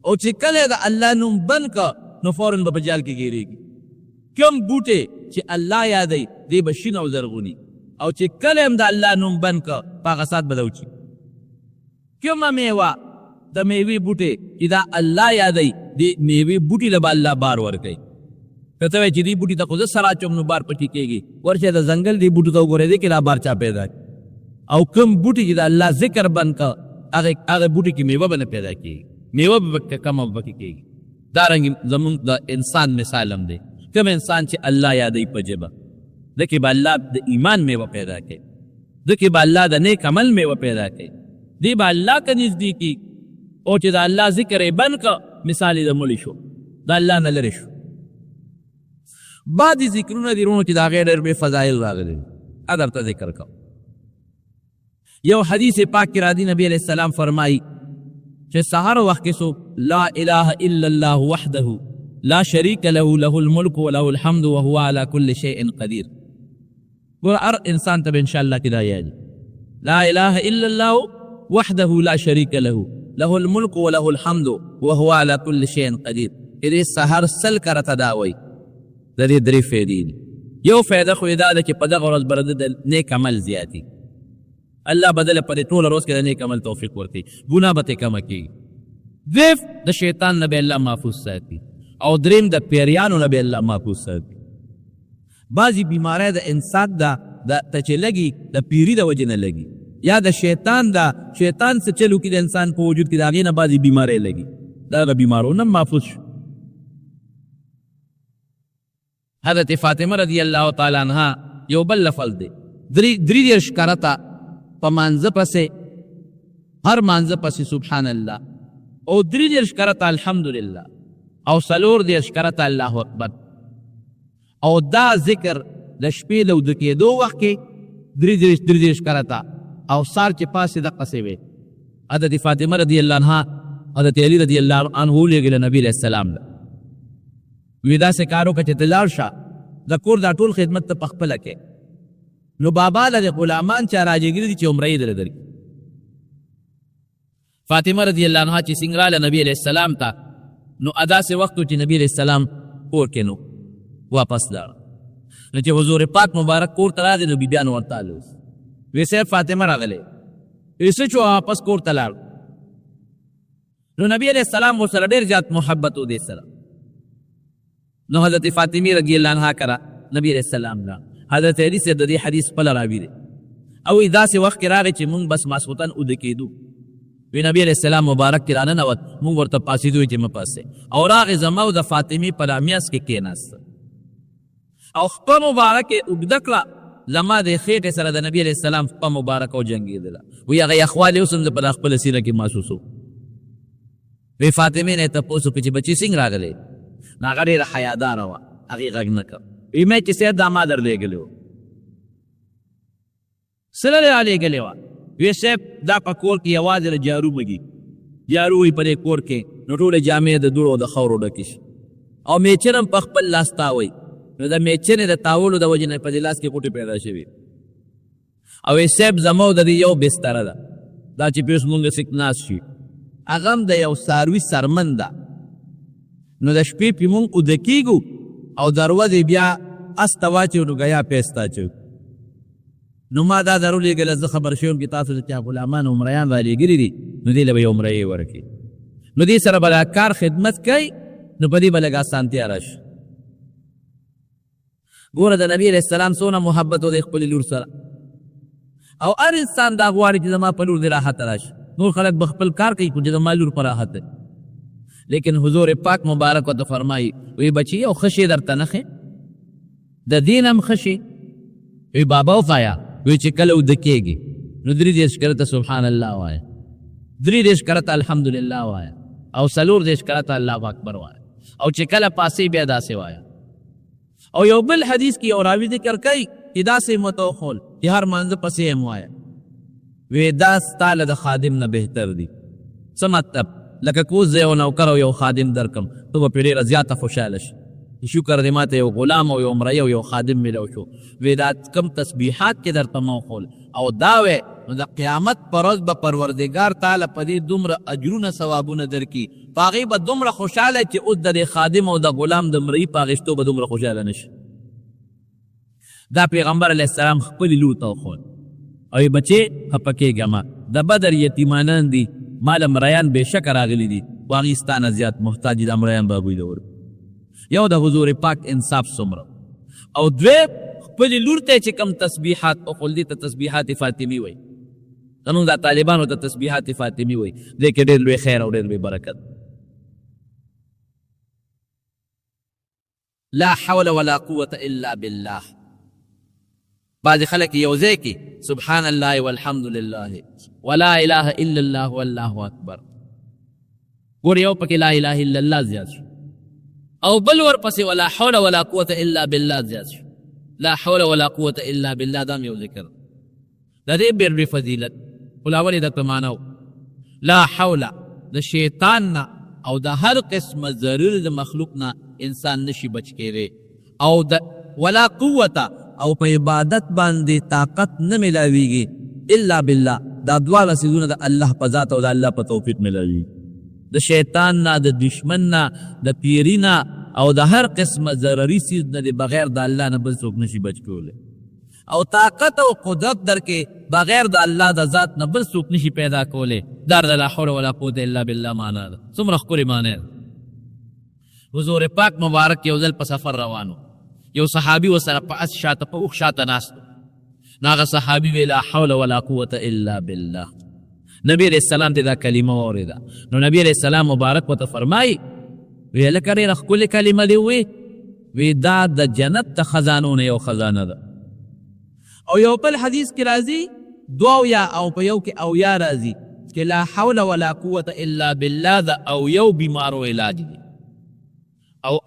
او چې کله د الله نوم بند کړ نو فوراً به په جال کې ګیرېږي. کوم بوټی چې الله یادوي دی به شین او زرغوني، او چې کله هم د الله نوم بند کړ په هغه ساعت به دا وچي. کومه میوه د میوې بوټی چې دا الله یادوي دې میوې بوټي له به الله بار ورکوي. که ته وایې چې دې بوټي ته خو زه سر اچوم نو بار پکې کېږي، ورشه د ځنګل دې بوټو ته وګوره دې کې دا بار چا پیدا کړي. او کوم بوټي چې د الله ذکر بند کړ هغه بوټي کې میوه به نه پیدا کېږي، میوه به پکې کمه به پکې کېږي. دا رنګ زمونږ د انسان مثال هم دی، کوم انسان چې الله یادوي په ژبه ده کې به الله د ایمان میوه پیدا کوي، ده کې به الله د نیک عمل میوه پیدا کوي، دی به الله ته نږدې کېږي. او چې د الله ذکر یې بند کړ مثال یې د مړي شو، د الله نه لرې شو. بعضې ذکرونه دي وروڼو چې د هغې ډېر بې فضایل راغلي دي، دا درته ذکر کوم. یو حدیث پاک کې راځي، نبی علیه السلام فرمایي چې سهار وخت کې څوک لا اله الا الله وحده لا شریک له له الملک وله الحمد وهو على كل شيء قدیر. ګوره هر انسان ته به انشاءالله کې دا یادي، لا اله الا الله وحده لا شریک له له الملک وله الحمد وهو على كل شيء قدیر. دې سهار 100 کرته دا وایي، د د دې درې فایدې دي. یو فایده خو یې دا ده چې په دغه ورځ به د نیک عمل زیاتي، الله بدله په دې ټوله ورځ کې د نیک عمل توفیق ورکړي، ګناه به ترې کمه کېږي. دویم د شیطان نه به الله محفوظ ساتي، او دریم د پیریانو نه به الله محفوظ ساتي. بعضې بیمارۍ د انسان د ته چې لګي د پیري د وجې نه لګي، یا د شیطان دا شیطان څه چلو کې د انسان په وجود کې د هغې نه بعضې بیمارۍ لګي، دغه بیمارو نه محفوظ شو. حضرت فاطمه رضی الله تعالی عنها یو بل لفظ دی، درې دېرش کرته په مانځه پسې، هر مانځه پسې سبحان الله، او درې دېرش کرته الحمدلله، او څلور دېرش کرته الله اکبر. او دا ذکر د شپې له وده کېدو وخت کې درې دېرش کرته، او سهار چې پاڅې دقسې وي. حضرت فاطمه رضی الله عنها حضرت علی رضی الله عنه ولېږله نبي علیه السلام له، وی داسې کار وکړه چې ته لاړ شه د کور دا ټول خدمت ته په خپله کې. نو بابا له غلامان چا راجګري دي چې عمره یې درله درکړي. فاطمه رضی الله عنها چې څنګه راله نبي علیه السلام ته، نو داسې وخت و چې نبي علیه السلام کور کې نو واپس لاړ. نو چې حضور پاک مبارک کور ته راغی نو بیبیانو ورته الوز، وی صاحب فاطمه راغلې، وی څه شو واپس کور ته لاړ. نو نبی علیه السلام ورسره ډېر زیات محبت و دې سره. نو حضرت فاطمې رضی الله عنها کره نبی علیه السلام لا حضرت علی صاحب د دې حدیث خپله راوي دی، او وایي داسې وخت کې راغی چې مونږ بس ماسخوتن اوده کېدو، وی نبی علیه السلام مبارک کې راننوت، مونږ ورته پاڅېدو چې مه پاڅئ، او راغی زما او د فاطمې په لامیاس کې کېناست، او خپه مبارک یې اوږده کړه، زما د خېټې سره د نبی علیه السلام خپه مبارک او جنګېدله. وی هغه یخوالی اوس هم زه په دا خپله سینه کې محسوسو. وی فاطمې نه یې تپوس وکړ چې بچی څنګه راغلی؟ نو هغه ډېره حیاداره وه، هغې غږ نه کړ. وی مې چې صاحب دا ما در لېږلی و. څه له رالېږلې وه؟ وی صاحب دا په کور کې یوازې له جارو مږي، جارو وي په دې کور کې، نو ټولې جامې د دوړو او د خاورو ډکې شي، او میچن هم په خپل لاس تاوي، نو د میچنې د تاولو د وجې نه په دې لاس کې غوټې پیدا شوي. او وی صاحب زما د دې یو بستره ده، دا چې پې اوس مونږ سیک ناست شي، هغه هم د یو څاروي څرمن ده، نو د شپې پې مونږ اوده کېږو او دروازې بیا اس ته واچوو، نو ګیا پې اس ته اچوو. نو ما دا در ولېږله، زه خبر شوم چې تاسو د چا غلامان او مریان رالېږلي دي، نو دې له به یو مریې ورکړي، نو دې سره به دا کار خدمت کوي، نو په دې به لږ اسانتیا راشي. ګوره د نبی علیه السلام څونه محبت و د خپلې لور سره، او هر انسان دا غواړي چې زما په لور دې راحت راشي. نور خلک به خپل کار کوي خو چې زما لور په راحت ده. لیکن حضور پاک مبارک ورته فرمایي، وی بچي یو ښه شی درته نه ښیم، د دین هم ښه شی. وی بابا وښایه، وی چې کله اوده کېږي نو درې دېرش کرته سبحان الله وایه، درې دېرش کرته الحمدلله وایه، او څلور دېرش کرته الله اکبر وایه، او چې کله پاسې بیا داسې وایه. او یو بل حدیث کې یو راوي ذکر کوي چې داسې مې ورته وښول چې هر مانځه پسې یې وایه. وی دا ستا له د خادم نه بهتر دي. څه مطلب؟ لکه که اوس زه یو نوکر او یو خادم درکم، ته به پرې ډېره زیاته خوشحاله شې چې شکر دی ماته یو غلام او یو مریی او یو خادم میلاو شو. وی دا کوم تسبیحات چې درته ما وښول او دا وی، نو د قیامت پر ورځ به پروردګار تعالی په دې دومره اجرونه ثوابونه درکړي، په هغې به دومره خوشحاله چې اوس د دې خادم او د غلام د مریي په اخیستو به دومره خوشحاله نه شي. دا پیغمبر علیه السلام خپلې لور ته وښود، او یې بچې خفه کېږه مه، د بدر یتیمانان دي، ما له مریان بېشکه راغلي دي، خو هغوی ستا نه زیات محتاج دي، دا مریان به هغوی له ورکړو. یو د حضور پاک انصاف څومره، او دویم خپلې لور ته چې کوم تسبیحات وښول، دې ته تسبیحات فاطمي وایي. زمونږ دا طالبانو ته تسبیحات فاطمي وایي، دې کې ډېر لوی خیر او ډېر لوی برکت. لا حول ولا قوة الا بالله. بعضې خلک یو ځای کې سبحان الله والحمد لله ولا اله الا الله والله اکبر، ګوره یو پکې لا اله الا الله زیات شو، او بل ورپسې ولا حول ولا قوة الا بالله زیات شو. لا حول ولا قوة الا بالله دا هم یو ذکر د دې ډېر لوی فضیلت. خو لا ولې درته معنا لا حول د شیطان نه او د هر قسم ضرر د مخلوق نه انسان نشي بچ کېدی، او د ولا قوت او په عبادت باندې طاقت نه ملاویږي الا بالله. دا دواړه څیزونه د الله په ذات او د الله په توفیق ملاویږي. د شیطان نه، د دشمن نه، د پیری نه، او د هر قسمه ضرري څیز نه دې بغیر د الله نه بل څوک نشي بچ کولی، او طاقت او قدرت درکې بغیر د الله د ذات نه بل څوک نشي پیدا کولی. دا د لا حول ولا قوت الا بالله معنا ده. څومره ښکلې معنا ده. حضور پاک مبارک یو ځل په سفر روانو، یو صحابي ورسره په اس شاته په اوښ شاته ناست و. نو هغه صحابي وی لا حول ولا قوت الا بالله. نبی علیه السلام ته دا کلمه واورېده، نو نبی علیه السلام مبارک ورته فرمایي وی هلکه ډېره ښکلې کلمه دې ووی، وی دا د جنت د خزانو نه یو خزانه ده. او یو بل حدیث کې راځي دوه یا او په یو کې او یا راځي چې لا حول ولا قوت الا بالله د او یو بیمارو علاج دی.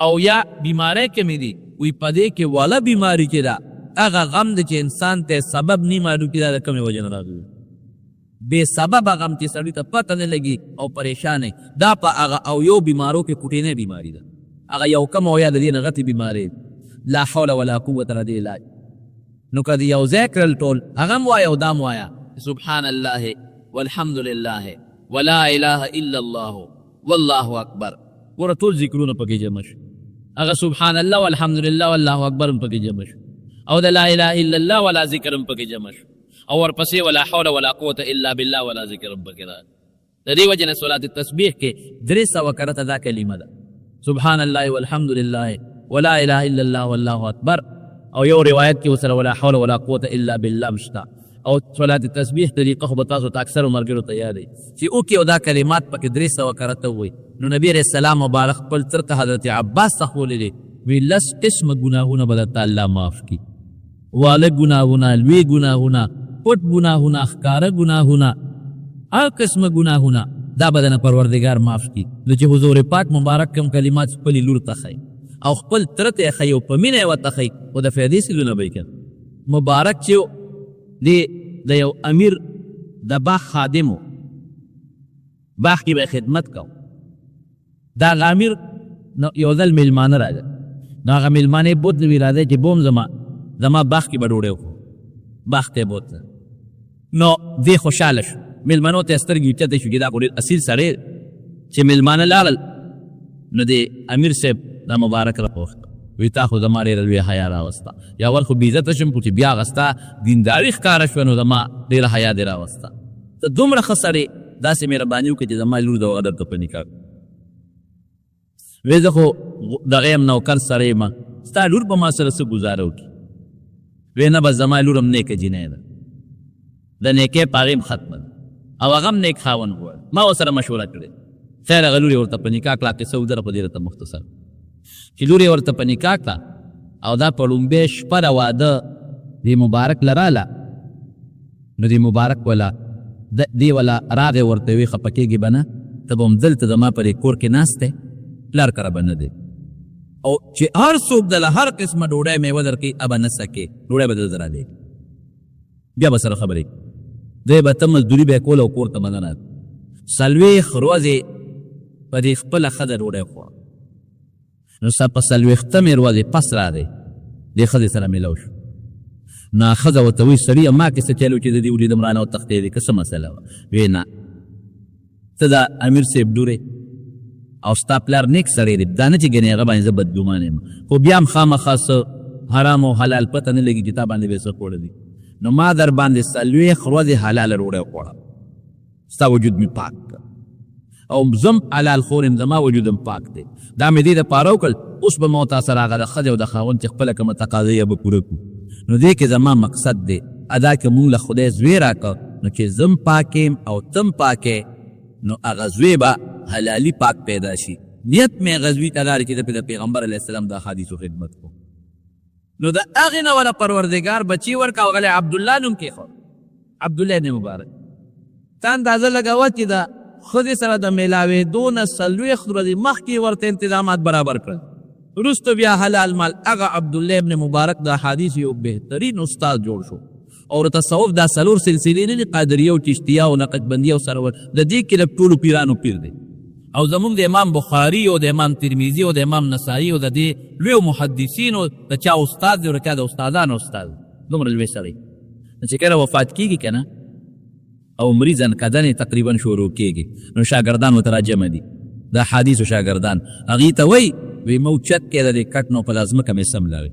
او یا بیماری کمې دي، وی په دې کې وله بیماری چې ده هغه غم دی چې انسان ته سبب نی معلوم کړي دا د کومې وجې نه راغلی، بې سببه غم چې سړي ته پته نه لګي او پریشان دا په هغه او یو بیمارو کې کوټینۍ بیماری ده، هغه یو کم او یا د دې نه غټې بیماری لا حول ولا قوت را دې علاج. نو که دې یو ځای کړل ټول هغه هم وایه او دا هم وایه سبحان الله والحمد لله ولا اله الا الله والله اکبر. ګوره ټول ذکرونه پکې جمع شو، هغه سبحان الله والحمد لله والله اکبر هم پکې جمع شو، او د لا اله الا الله ولا ذکر هم پکې جمع شو، او ورپسې ولا حول ولا قوت الا بالله ولا ذکر هم پکې راغی. د دې وجې نه صلات التسبیح کې 300 کرته دا کلمه ده سبحان الله والحمد لله ولا اله الا الله والله اکبر، او یو روایت کې ورسره ولا حول ولا قوت الا بالله هم شته. او صلات التسبیح طریقه خو به تاسو ته اکثرو ملګرو ته یاد وي چې وکړي او دا کلمات پکې 300 کرته ووایي. نو نبی علیه السلام مبارک خپل تره ته حضرت عباس ته ښوولی دی، وی لس قسمه ګناهونه به درته الله معاف کړي، واله ګناهونه، لوی ګناهونه، پټ ګناهونه، ښکاره ګناهونه، هر قسمه ګناهونه دا به درنه پروردګار معاف کړي. نو چې حضور پاک مبارک کوم کلمات خپلې لور ته ښایي او خپل تره ته یې ښایي او په مینه یې ورته ښایي، خو د فایدې څیزونه به یې کوي. مبارک چې دی د یو امیر د باغ خادم و، باغ کې به خدمت کو. دا هغه امیر نو یو ځل مېلمانه راغی، نو هغه مېلمانه یې بوتلل، وی راځئ چې بوم زما باغ کې به ډوډۍ وخورو. باغ ته یې بوتله، نو دی خوشحاله شو، مېلمنو ته یې سترګې اوچتې شوې چې دا خو ډېر اصیل سړی دی. چې مېلمانه لاړل نو دی امیر صاحب دا مبارک راوغوښت، وی تا خو زما ډېره لویه حیا راوسته، یا ور خو بېعزته شوم، خو چې بیا هغه ستا دینداري ښکاره شوه نو زما ډېره حیا دې راوسته، ته دومره ښه سړی، داسې مهرباني وکړه چې زما لور د هغه درته په نکاح کړه. وی زه خو دغه یم، نوکر سړی یم، ستا لور به ما سره څه ګزاره وکړي؟ وی نه، بس زما لور هم نیکه جینۍ ده، د نیکۍ په هغې هم ختمه ده، او هغه هم نیک خاوند غواړي، ما ورسره مشوره کړې. خیر هغه لور یې ورته په نکاح کړه. قصه اوږده په دې راته مختصر چې لور یې ورته په نکاح کړه، او دا په ړومبۍ شپه د واده دې مبارک له راله، نو دې مبارک ولا دې ولا راغی ورته وی خفه کېږې به نه، ته به همدلته زما په دې کور کې ناست دی، پلار کره به نه دی، او چې هر څوک دله هر قسمه ډوډۍ میوه درکوي هغه به نه څکې، ډوډۍ به دلته رالېږي، بیا به سره خبرې دی به ته مزدوري به یې کوله او کور ته به نه راته. 40 ورځې په دې خپله ښځه ډوډۍ خوړه، نو په 40مې ورځې پس راغی دې ښځې سره میلاو شو. نو هغه ښځه ورته وایي سړیه ما کې څه چل و چې د دې ولیدم رانه وتښتېدې، که څه مسله وه؟ وی نه، ته د امیر صاحب لور او ستا پلار نیک سړی دی، دا نه چې ګنې هغه باندې زه بدګمان یم، خو بیا هم خامخا څه حرام او حلال پته نه لګي چې تا باندې به یې څه خوړلي، نو ما در باندې 40 ورځې حلاله ډوډۍ وخوړه، ستا وجود مې پاک کړ، او زم حلال خور یم، زما وجود هم پاک دی، دا مې دې دپاره وکړل. اوس به ما تا سره هغه د ښځې او د خاوند چې خپله کومه تقاضا یې به پوره کړو. نو دې کې زما مقصد دی ادا که مونږ له خدای زوی راکړ، نو چې زم پاک یم او تم پاک یې، نو هغه زوی به حلالي پاک پیدا شي. نیت مې هغه زوی ته دا دی چې زه پرې د پیغمبر علیه السلام د احادیثو خدمت کوم. نو د هغې نه وله پروردګار بچی ورکړ او هغه له عبدالله نوم کېښود، عبدالله ابن مبارک. ته اندازه لګوه چې د ښځې سره د میلاوېدو نه 40 ورځې مخکې ورته انتظامات برابر کړل، وروسته بیا حلال مال. هغه عبدالله ابن مبارک د احادیث یو بهترین استاد جوړ شو، او تصوف دا 4 سلسلې نه دي، قادریه او چشتیه او نقشبندیه او سرور، د دې کې د ټولو پیرانو پیر دی. او زمونږ د امام بخاری او د امام ترمذي او د امام نسائی او د دې لویو محدثینو د چا استاد دی او د چا د استادانو استاد، دومره لوی سړی. نو چې کله وفات کېږي که نه، او مري ځنکدن یې تقریبا شروع کېږي، نو شاګردان ورته راجمع دي، د احادیثو شاګردان، هغوی ته وایي وی مو چت کې د دې کټ نو په لازمکه مې سم لاوي.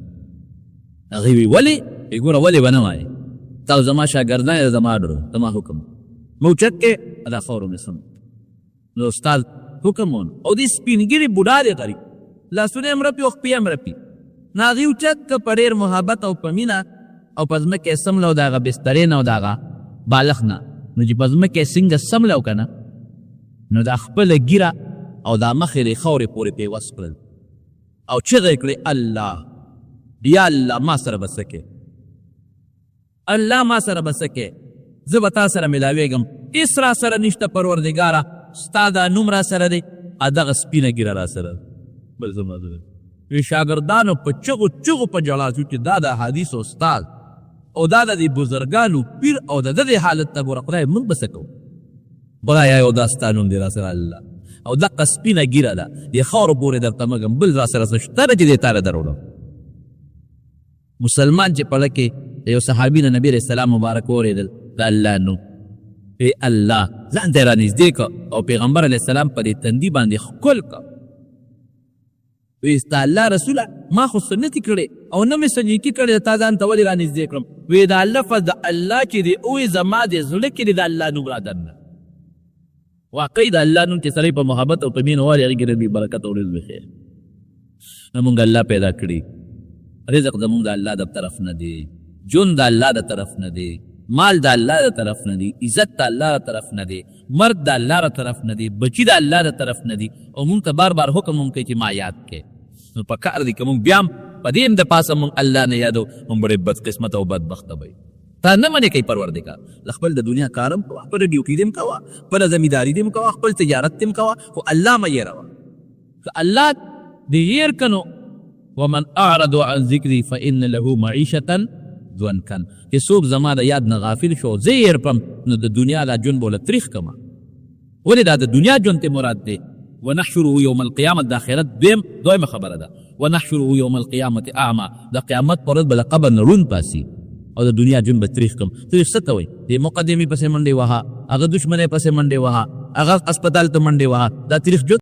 هغې وی ولې؟ وی ګوره ولې به نه وایې، تاسو زما شاګردان یې، زما آرډر زما حکم مو چت کې دا خاورو مې سم. نو استاد حکم ونه او دې سپین ږیري بوډا دی، غریب، لاسونه یې هم رپي او خپې یې هم رپي. نو هغې اوچت که په ډېر محبت او په مینه او په ځمکه یې سملو د هغه بسترې نه او د هغه بالښت نه. نو چې په ځمکه یې څنګه سملو که نه، نو دا خپله ږیره او دا مخ یې د خاورې پورې پیوست کړل او چغه یې کړې، الله یا الله ما سره به څه کوې، الله ما سره به څه کوې، زه به تا سره ملاوېږم، هېڅ را سره نشته پروردګاره، ستا دا نوم را سره دی، دغه سپینه ږیره را سره ده، بل زما زړه. وی شاګردانو په چغو چغو په ژړا شو چې دا د حدیث استاد او دا د دې بزرګانو پیر او د دې حالت ته ګوره، خدای موږ به څه کوو؟ خدایا یو دا ستا نوم دی را سره الله او دقه سپینه ږیره ده، دې خاورو پورې درته مږم، بل را سره څه شته نه چې دې تاله دروړم. مسلمان چې پړه کې د یو صحابي نه نبي علیه السلام مبارک واورېدل د الله نوم، ای الله ځان ته یې رانږدې کړ او پیغمبر علیه السلام په دې تندي باندې ښکل کړ. وی ستا الله رسوله ما خو څه نه دي کړي او نه مې څه نیکي کړې ده، تا ځان ته ولې رانږدې کړم؟ وی دا لفظ د الله چې دې ووې زما دې زړه کې دې د الله نوم را دننه. واقعي د الله نوم چې سړی په محبت او په مینه والي هغې کې ډېر برکت او ډېر خیر. مونږ الله پیدا کړي، رزق زمونږ د الله د طرف نه دی، ژوند د الله د طرف نه دی، مال د الله د طرف نه دی، عزت د الله د طرف نه دی، مرګ د الله د طرف نه دی، بچی د الله د طرف نه دی، او مونږ ته بار بار حکم هم کوي چې ما یاد کړئ. نو په کار دی که مونږ بیا هم په دې هم د پاسه مونږ الله نه یادو، مونږ به ډېر بدقسمته او بدبخته به یو. تا نه منې کوي پروردګار، د خپل د دنیا کار هم کوه، خپله ډیوټي دې هم کوه، خپله زمینداري دې هم کوه، خپل تجارت دې هم کوه، خو الله مه هېروه. که الله دې هېر کړ نو ومن اعرض عن ذکري فان له معیشة ضنکا، چې څوک زما د یاد نه غافل شو او زه یې هېر کړم نو د دنیا دا ژوند به ورله تریخ کړم. ولې دا د دنیا ژوند ته مراد دی؟ ونحشره یوم القیامة د آخرت دویم دویمه خبره ده. ونحشره یوم القیامة اعمی، د قیامت پر ورځ به له قبر نه ړوند پاڅي او د دنیا ژوند به تریخ کړم. تریخ څه ته وایي؟ دې مقدمې پسې منډې وهه، هغه دښمنۍ پسې منډې وهه، هغه هسپتال ته منډې وهه، دا تریخ ژوند.